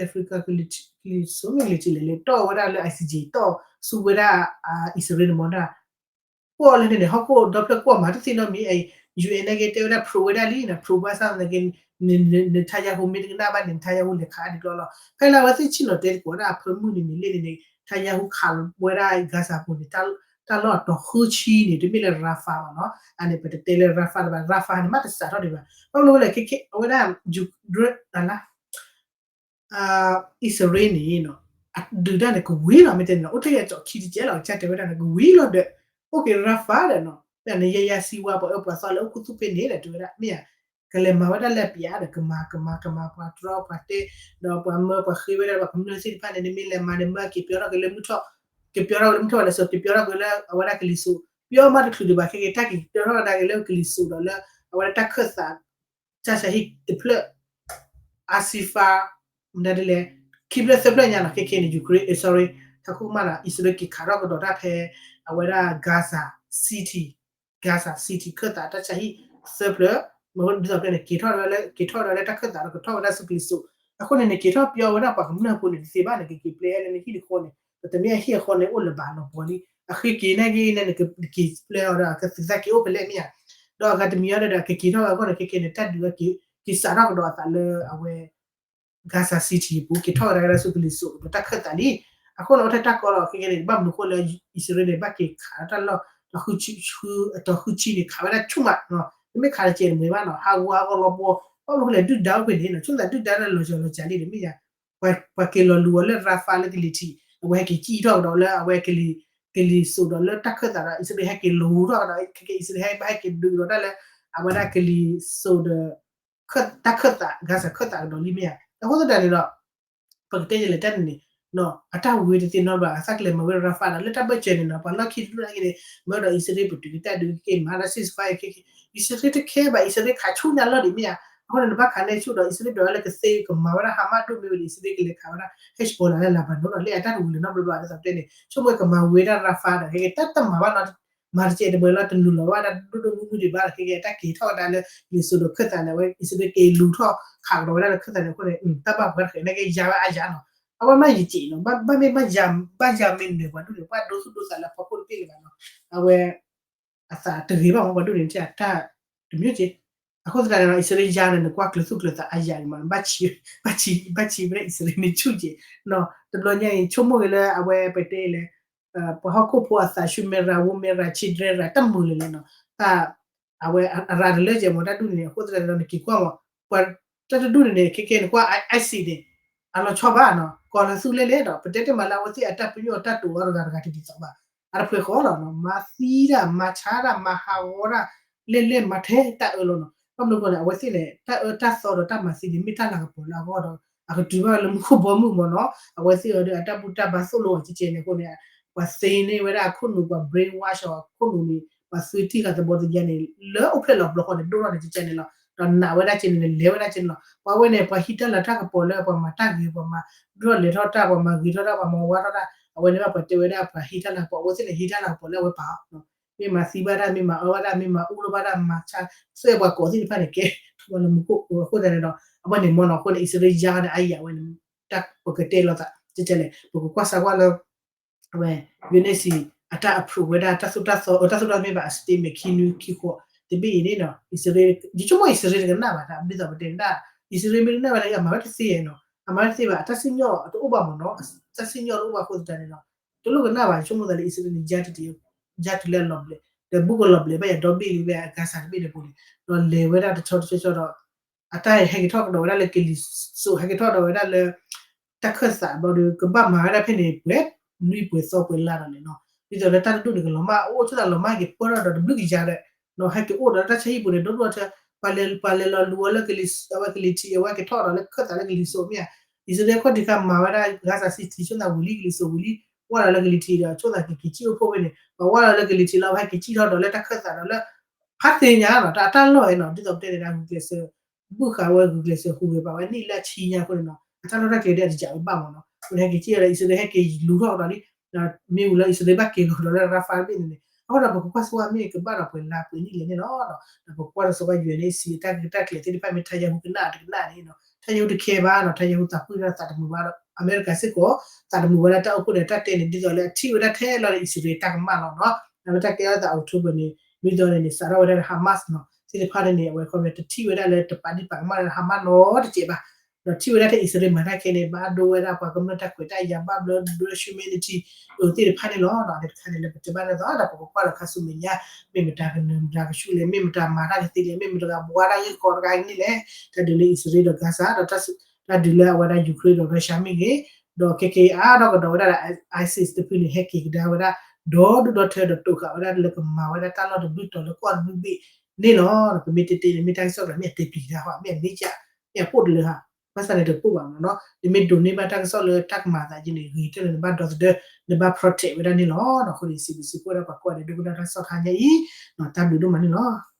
Africa ကလံၤ ကလံၤစိးမ့ၢ်ကလံၤထံးလဲၣ်လဲၣ် တီၢ်ဝဲဒၣ်လၢ ICJ တီၢ်ဆူဝဲဒၣ် အံၣ်စရ့လးန့ၣ်မ့ၢ်ဒၣ် ကွီၢ်လၢန့ၣ်န့ၣ် ဟီၣ်ခိၣ်ဒီဖျၢၣ်ကွီၢ်မၤတသ့နီတမံၤ ယူၣ်အဲၣ် န့ၣ်က့ၤတဲဝဲဒၣ် prove ဝဲဒၣ်လံ prove ဘၣ်ဆၣ်သနာ်က့ Netanyahu မ့ၢ်တကနၣ်ဘၣ်န့ၣ် Netanyahu လဲၤခးအါဒံးကျီလီၤ ဖဲလၢအဝဲသ့ၣ်ဆ့ၣ်နီၤတဲသကိးဝဲဒၣ်အဖၢမုၢ်န့ၣ်န့ၣ် လ့ၣ်န့ၣ်န့ၣ် Netanyahu ခးဝဲဒၣ် Gaza ပူၤန့ၣ် တၢ်လီၢ်အတီၤဃုဆံန့ၣ် တမ့ၢ်လၢ Rafah ဘၣ်နီၤ အန့ၣ် ပတတဲလၢ Rafah တဘၣ် Rafah န့ၣ် မ့ၢ်တစးထီၣ်ဒံးဘၣ် ဘၣ်မနုၤလဲၣ် ခဲခဲ အဝဲဒၣ် ယူၣ် အလါ အံၣ်စရ့လးန့ၣ် အဒုးတၢ်န့ၣ် ကဝံၤလီၤ မ့ၢ်တဲန့ၣ် အိၣ်ထဲယၤကၠီၣ်ခံတကဲလီၤ ကစၢ်တဲဝဲဒၣ်န့ၣ် ကဝံၤလီၤဒီး အိၣ်က့ၤ Rafah ဒီးနီၤ ဖဲန့ၣ် ယဲယါစံဝါ ပှၤအၢပှၤသီလၢအိၣ်ခူသူၣ်ဖဲန့ၣ်ဒီး တဲဝဲဒၣ် မ့ၢ်ဧါ ကလဲၤမၤဝဲဒၣ်လၢအပျးဒီး ကမၤ ကမၤ ကမၤ ပှၤတြီပှၤတဲ ဒီးပှၤမၢပှၤဃ့ဝဲဒၣ် ပှၤကမျၢၢ်သ့ၣ်တဖၣ်န့ၣ် နမ့ၢ်လဲၤမၤန့ၣ် မၢက့ၤပျီထီၣ်က့ၤလၢမုၢ်ထီၣ် က့ၤပျီထီၣ်က့ၤလၢမုၢ်ထီၣ်ဘၣ်လဲၣ် က့ၤပျီထီၣ်က့ၤလၢအဝဲဒၣ်ကလံၤစိး ပျီမးတချုးဒံးဘၣ် ခဲက့ၤတၢ်က့ၤပျီထီၣ်ဝဲဒၣ်က့ၤလၢကလံၤစိးဒီးလၢ အဝဲဒၣ်တၢ်ခၢၣ်သး တၢ်ဆါဟံၣ်တဖျၢၣ် အါစံဖါ မနုၤဒ်လဲၣ် ခံဖျၢၣ်သၢဖျၢၣ်ညါနီၤ ခဲခဲန့ၣ် Ukraine အ sorry ထးခိၣ်ကမၣ်ဒီး အံၣ်စရ့လးက့ၤခးထီၣ်ကဒီးတၢ်ဖဲ အဝဲဒၣ် Gaza City, Gaza City ခၢၣ်သးတၢ်ဆါဟံၣ်သၢဖျၢၣ်, မ့ၢ်ဒ်သိးဖဲန့ၣ် က့ၤထီၣ်ဝဲလၢ က့ၤထီၣ်ဝဲဒၣ်လၢတၢ်ခၢၣ်သးဒီးကထီၣ်ဝဲဒၣ်ဆူကလံၤစိး, အဃိန့ၣ်န့ၣ် က့ၤထီၣ်ပျီဝဲဒၣ်ပှၤကမျၢၢ်အပူၤန့ၣ် တသ့ဘၣ်န့ၣ် ကက့ၤပျဲလၢနဟံၣ်တဃီန့ၣ် ပတမ့ၢ်အဟံၣ်အဃီန့ၣ် အိၣ်လၢၤဘၣ်နီၤပှီၤလံ, အဃ့က့ၤနာ်က့ၤန့ၣ် နကသံသးက့ၤအိၣ်ဖဲလဲၣ်မ့ၢ်ဧါ, ဒီးအဂၤတမံၤအံၤဒီး ကက့ၤထီၣ်ဝဲအဂီၢ်န့ၣ် ခဲကဲန့ၣ် တၢ်ဒုးဝဲက့ၤ က့ၤစးထီၣ်ကဒီးအသးလၢအဝဲ Gaza City အပူၤ က့ၤထီၣ်ဝဲဒၣ်ကဒါဆူကလံၤစိးဒီးတၢ်ခၢၣ်သးလံ. အဃိန့ၣ် အိၣ်ထဲတၢ်ကီဒီး ခဲကဲန့ၣ် ဘၣ်မနုၤဃိလၢ အံၣ်စရ့လးန့ၣ် ဘၣ်က့ၤခးတၢ်လီၢ် အတီၤဃုဆံန့ၣ် ခးဝဲဒၣ်ဆူၣ်မး, တမ့ၢ်ခးတစဲးတမှဲၤဘၣ်နီၤ, ဟးဂူာ်ဟးဂီၤလီၤပှီၤ, ဘၣ်မနုၤဃိလဲၣ် ဒုၣ်ဒါအိၣ်ဖဲန့ၣ်နီၤ, ဆိကမိၣ်သးဒုၣ်ဒါလၢလီၤစှၤလီၤစှၤလံန့ၣ်မ့ၢ်ယါ, ပှၤက့ၤလီၤလူၤအီၤလၢ Rafah လၢကလံၤထံး အဝဲဟဲက့ၤစံၣ်ထီၣ်ကဒီးလၢအဝဲကလံၤစိးဒီးလၢတၢ်ခၢၣ်သးဒီး အံၣ်စရ့လးဟဲက့ၤလူၤထီၣ်ကဒီး ခဲကဲအံၣ်စရ့လးဟဲဘၣ်ဟဲက့ၤဒုးကဒီးတၢ်လၢ အဝဲဒၣ်ကလံၤစိးဒီး တၢ်ခၢၣ်သး Gaza ခၢၣ်သးကဒီးလံမ့ၢ်ဧါ, အဃိသတးန့ၣ်ဒီး ပကတဲယလဲၤတၢ်န့ၣ်န့ၣ် အတၢ်ဝဲတသ့နီတဘျီ အသးကလဲၤမၤဝဲ Rafah ဒီးလၢတၢ်ဘၢၣ်စၢၤန့ၣ်နီၤ ပှၤလီၢ်ခံတဖျၢၣ်က့ၤန့ၣ် မ့ၢ်ဒီးအံၣ်စရ့လးပတုာ်က့ၤတၢ်ဒုးက့ၤမၤဒီး ceasefire ခဲကဲ အံၣ်စရ့လးတခဲဘၣ် အံၣ်စရ့လးခးဆူညါလီၢ်ဒံးမ့ၢ်ဧါ, အဃိန့ၣ် နဘၣ်ခးန့ၢ်ဆူၣ်ဒီး အံၣ်စရ့လးဒုးဝဲလၢကသ့ကမၤဝဲဒၣ် Hamas ဒိၣ်မ့ၢ်ဝဲဒီး အံၣ်စရ့လးကလဲၤခးဝဲဒၣ် Hezbollah လၢ Lebanon နီၤ လၢအတၢ်တဝံၤလၢၤနီတဘျီဘျီ ဒ်သိးပတဲန့ၣ် ဆိကမိၣ်ကမၤဝဲဒၣ် Rafah ဒီး ခဲကဲတၢ်တမၤဘၣ်နီၤ မၤတစဲးတမှဲၤလီၤ တနုာ်လီၤဘၣ်ဒၣ်ဒိၣ်ဒိၣ်မုၢ်မုၢ်ဒံးဘၣ်ဒီး ခဲကဲတၢ်က့ၤထီၣ်ဝဲဒၣ်လၢ လံာ်စိးဒီးခၢၣ်သးန့ၣ် အဝဲအံၣ်စရ့လးက့ၤလူၤထီၣ်ခးကဒီးဝဲဒၣ်လၢခၢၣ်သးန့ၣ်အဃိန့ၣ် တၢ်ဘၣ်ပှၤတဃဲးန့ၣ်က့ၤယါဝဲအါယါနီၤ အဝဲမ့ၢ်ယစဲးနီၤ ဘၣ်မ့ၢ်ဘၣ်ယါမ့ၢ်နၢၤပှၤဒိၣ်န့ၣ် ပှၤဒိသူၣ်ဒိသးလၢဖီခိၣ်တဘ့ၣ်လၢၤဘၣ်နီၤ အဝဲ အသးတဂ့ၤဘၣ်မ့ၢ်ပှၤဒိၣ်န့ၣ် တၢ်တမံၤက့ အဃိသတးန့ၣ်ဒီး အံၣ်စရ့လးယါန့ၣ် နကွၢ်ကျဲၤသူၣ်ကျဲၤသးအါယါအံၤမး ဘၣ်ဆံးဝဲဒၣ်အံၣ်စရ့လးန့ၣ်ဆူၣ်က့နီၤ တဘျီညါအံၤ ဆိကမိၣ်က့ၤလၢအဝဲပတဲလဲၣ် ပှၤဟီၣ်ခိၣ်ဖိအသးဆူမဲရၤ ဝိမဲရၤ ဆံဒြဲရၤ တၢ်မုာ်လၢၤလၢနီၤ တၢ် အဝဲအရၤတလၢကဲမ့ၢ်တၢ်ဒူၣ်န့ၣ် အဃိသတးန့ၣ်ဒီး နက့ၤကွၢ်မး ပှၤတၢ်တဒူၣ်န့ၣ်န့ၣ် ခဲကဲန့ၣ်ကွၢ် ISIS န့ၣ် အလီၤဆီဘၣ်နီၤ ကီၢ်လၢသူလ့ၤလဲၣ်ဒီး ပတဲတ့ၢ်မးလၢအဝဲသ့ၣ်အတၢ်ပညိၣ်အတၢ်တိာ်အီၤတဂၤတဂၤတဒ်သိးဘၣ် အတဖှဲးဃီလီၤနီၤ မၤသံတၢ် မၤဆါတၢ် မၤဟးဂီၤတၢ် လဲၣ်လဲၣ်မၤထဲတၢ်အၢလီၤနီၤ ဘၣ်မနုၤဃိန့ၣ် အဝဲသ့ၣ်န့ၣ် တၢ်အၢတၢ်သီဒီးတၢ်မၤသံန့ၣ် မ့ၢ်တၢ်လၤကပီၤလၢအဂီၢ်ဒီး အကတုၤဘၣ်လၢမူခိၣ်ဘီမုၢ်မ့ၢ်နီၤ အဝဲသ့ၣ်အီၤဒီးအတၢ်ဘူၣ်တၢ်ဘါသိၣ်လိအီၤကဲကဲန့ၣ်အဃိန့ၣ် ပှၤသ့န့ၢ်ဝဲဒၣ်အခိၣ်နူာ် ပှၤ brainwash အီၤအခိၣ်နူာ်န့ၣ် ပှၤသုးတံၢ်ဃာ်သဘီတယါန့ၣ် လၢအိၣ်ဖျဲၣ်လီၤဘျီဃီန့ၣ် ဒိၣ်ထီၣ်န့ၣ်ကဲကဲန့ၣ်လီၤ ဒီးနာ်ဝဲဒၣ်ကဲန့ၣ် လဲၤဝဲဒၣ်ကဲန့ၣ်လီၤ ပှၤဝဲန့ၣ် ပှၤဟံးတၢ်လၤတၢ်ကပီၤလၢပှၤမၤတၢ်ဂ့ၤ ပှၤမၤဒိၣ်ထီၣ်လဲၤထီၣ်တၢ် ပှၤမၤဂ့ၤထီၣ်တၢ် ပှၤမၤဝါထီၣ်တၢ် အဝဲန့ၣ်ဘၣ်ပှၤတဲဝဲဒၣ်ပှၤဟံးတၢ်လၤကပီၤ အဝဲသ့ၣ်န့ၣ်ဟံးတၢ်လၤကပီၤလၢအဝဲပာ်အီၤ မ့ၢ်မၤသံဘၣ်တၢ် မ့ၢ်မၤအၢဘၣ်တၢ် မ့ၢ်မၤအူထီၣ်ဘၣ်တၢ် မၤဆါ သ့ၣ်ပှၤကိးသ့ၣ်တဖၣ်န့ၣ် ကဲထီၣ်ဝဲလၢမူခိၣ်အဃိသတးန့ၣ်ဒီး အဝဲန့ၣ်မ့ၢ်နီၤ အဃိန့ၣ် အံၣ်စရ့လးယါန့ၣ် အယံာ်ဝဲန့ၣ် တၢ်ပကတဲလိာ်သး ကဲကဲလဲၣ် ပကကွၢ်စၢ်ကွၢ်လၢ အဝဲ ယူၤအ့ၣ်အ့ၣ် အတၢ် approve ဝဲဒၣ် တၢ်သိၣ်တၢ်သီ အတၢ်သိၣ်တၢ်သီမ့ၢ်ဘၣ် အ statement ခံနွံခံဃိး တဘ့ၣ်အံၤန့ၣ်နီၤ အံၣ်စရ့လး ယဆိကမိၣ်အံၣ်စရ့လးတကနၣ်ဘၣ် ဒ်သိးပတဲဒၣ် အံၣ်စရ့လးမ့ၢ်တကနၣ်ဘၣ်န့ၣ် အမၤဝဲတသ့နီၤ အမၤဝဲတသ့ဘၣ် အတၢ်စံၣ်ညီၣ်တအိၣ်ဘၣ်မ့ၢ်နီၤ တၢ်စံၣ်ညီၣ်တအိၣ်ဘၣ်အဃိသတးန့ၣ်ဒီး တလိၣ်ကနၣ်ဘၣ် ယဆိကမိၣ်သးလၢအံၣ်စရ့လးန့ၣ် ယါတုၤလၢအလီၤဘျဲး ဒီးဘူးကလီၤဘျဲးဘၣ်ယၤဒီဘ့ၣ်လံ ဘၣ်ယၤ Gaza တဘ့ၣ်န့ၣ်အပူၤန့ၣ် ဒီးလဲၤဝဲဒၣ်တဆီတဆီဆီဒီး အတၢ်ဟဲက့ၤထီၣ်ကဒီးဝဲဒၣ်လၢကလံၤစိး ဟဲက့ၤထီၣ်ကဒီးဝဲဒၣ်လၢ တၢ်ခၢၣ်သးဘျီဒီး ကဘၣ်မၤဝဲဒၣ်ဖဲန့ၣ် ပှဲၤနွံပှဲၤသီပှဲၤလါဒီးန့ၣ်နီၤ ဒ်သိးလၢတၢ်တဒူၣ်န့ၣ် ကလီၤမၢ်အိၣ်ဆိသးလီၤမၢ်က့ၤပၢၢ်ထီၣ်ဒီး တဘျုးကယၤဒီး ဟဲက့ၤအိၣ်ဒီးတၢ်ဆါဟံၣ်ပူၤန့ၣ် ဒိၣ်ဒိၣ်ထၢ ပှၤလဲၤလီၤလူၤအီၤလၢကလံၤ အဝဲကလံၤထံး အဝဲက့ၤထီၣ်ဒီးလၢခၢၣ်သးလၢကလံၤစိးမ့ၢ်ဧါ အံၣ်စရ့လးခီၣ်ထံးခါမၤဝဲဒၣ် Gaza City ဆိသးဝံၤလံ ကလံၤစိးဝံၤလံ ဝဲဒီးလၢကလံၤထံးဒီး ဆိသးက့ၤက့ၤစံၣ်အိၣ်ဖှိၣ်ဖဲန့ၣ် ပှၤဝဲဒီးလၢကလံၤထံးလီၤ ဟဲက့ၤစံၣ်ထီၣ်ဒီးလၢတၢ်ခၢၣ်သးဒီးလၢ ဖးသ့ၣ်ညါနီၤ တၢ်အတၢ်လီၢ်အံၤနီၤ ဒ်သိးပတဲန့ၣ် ဂုာ်ကျဲးစၢး ဘုၣ်ဃာ်ဝဲဂုာ်ကျဲးစၢးဟူးဂဲၤဘၣ်ဝဲနံၣ်လၢဆံညါအဃိန့ၣ်နီၤ အတၢ်လီၢ်တၢ်ကျဲဒီးအတယးဝဲဘၣ်မ့ၢ်နီၤ အဃိန့ၣ်ဟဲက့ၤစံၣ်ဒီး အံၣ်စရ့လးဟဲက့ၤလူၤထီၣ်ကဒီးလံ မ့ၢ်ဝံၤလီၤ အံၣ်စရ့လးဘၣ်က့ၤလီၤကဒီးလၢ Rafah တဘ့ၣ်န့ၣ်န့ၣ် အဃိဒီးပကကွၢ်စၢၤဝဲမ့ၢ်ကဘၣ်ဒီးပှဲၤလါပှဲၤနံၣ်လဲၣ်န့ၣ်လီၤ ဒီးပကကွၢ်ဒီးစၢၤဝဲ ယူၤအ့ၣ်အ့ၣ် အတၢ်ကတၢၢ်ကျဲၤသ့ၣ်တဖၣ်မ့ၢ်ထါယဲဟူကနၣ်တကနၣ်န့ၣ်နီၤ ထါယဲဟူတခဲဘၣ်နီၤ ထါယဲဟူသးပှၢ်ဒီးသးတမုာ်ဘၣ်ဒီး အမဲရကၤစ့ၢ်ကီး သးတမုာ်ဝဲဒၣ်တၢ်အိၣ်ဖှိၣ်ဒီးတၢ်တဲန့ၣ် ဒ်သိးလၢအထံၣ်ဝဲဒၣ်ထဲလီၤဒီးအံၣ်စရ့လးတၢ်ကမၣ်လီၤနီၤ အဝဲတၢ်ကဲထီၣ်သး October န့ၣ် မ့ၢ်ဒ်သိးန့ၣ်န့ၣ် စးထီၣ်ဝဲဒၣ်ဒီး Hamas နီၤ သ့ၣ်တဖၣ်န့ၣ်န့ၣ် အဝဲခီပညီတထံၣ်ဝဲဒၣ်လၢတပာ်ဒံးပာ်ကမၣ်လၢ Hamas နီတစဲးဘၣ် ဒီးထံၣ်ဝဲဒၣ်ထဲအံၣ်စရ့လးမၤတၢ်ခဲန့ၣ် ဘၣ်ဒိဝဲဒၣ်ပှၤကမျၢၢ်တၢ်ခွဲးတၢ်ယာ် ဘၣ်ဘျၢဒိ humanity အၢသ့ၣ်တဖၣ်န့ၣ်လီၤ. ဒီးတခါန့ၣ်လၢပတဲဘၣ်န့ၣ်သိး ဒီးပကကွၢ်ဒီးခါဆူမဲာ်ညါ မ့ၢ်မတၤကနၢၤမတၤကဆူၣ်လဲၣ်, မ့ၢ်မတၤမၤတၢ်ကသ့လဲၣ်, မ့ၢ်မတၤကဘှါတၢ်ဂ့ၢ်ကီတဂၤန့ၣ်လဲၣ်, တၢ်ဒုးလၢအံၣ်စရ့လးဒီး Gaza ဒီး တၢ်ဒုးလၢအဝဲဒၣ် Ukraine ဒီး Russia မ့ၢ်ဂ့ၤ, ဒီးခဲကဲအံၤအါထီၣ်ကဒီးဝဲဒၣ်ဒီး ISIS တဖုန့ၣ် ဟဲက့ၤကဒါဝဲဒၣ် ဒီဒူၣ်ဒီထၢဒီးတိာ်ဃာ်ဝဲဒၣ်လၢကမၤဝဲဒၣ်တၢ်လီၢ်တဘျုးတီၤလၢကီၢ်တဘျုးဘ့ၣ်န့ၣ်လီၤ. ပမ့ၢ်တဲတဲန့ၣ် မ့ၢ်တၢ်ကစီၣ်ကျါ မ့ၢ်အတဲပျံၤတၢ်ဟီ မ့ၢ်အမ့ၢ်က မ့ၢ်အပိၣ်တလၢဟါ, ဘၣ်ဆၣ်န့ၣ်တပိၣ်ဘၣ်မ့ၢ်နီၤ, နမ့ၢ်ဒိးန့ၢ်ဘၣ်တၢ်ကစီၣ်လၢတၢ်ကမၤသးက့န့ၣ် ဂ့ၤတၢၢ်လၢနဘၣ်ဒီသဒၢ နဘၣ် protect ဝဲဒၣ်န့ၣ်လီၤ. အဃိန့ၣ် စံးဘျုးစံးဖှိၣ်ဝဲဒၣ်ပှၤကိးဂၤဒဲး ဒိကနၣ်တၢ်ကစီၣ်ခါညါအံၤ, တၢ်ဘျုးဒိၣ်မးန့ၣ်လီၤ.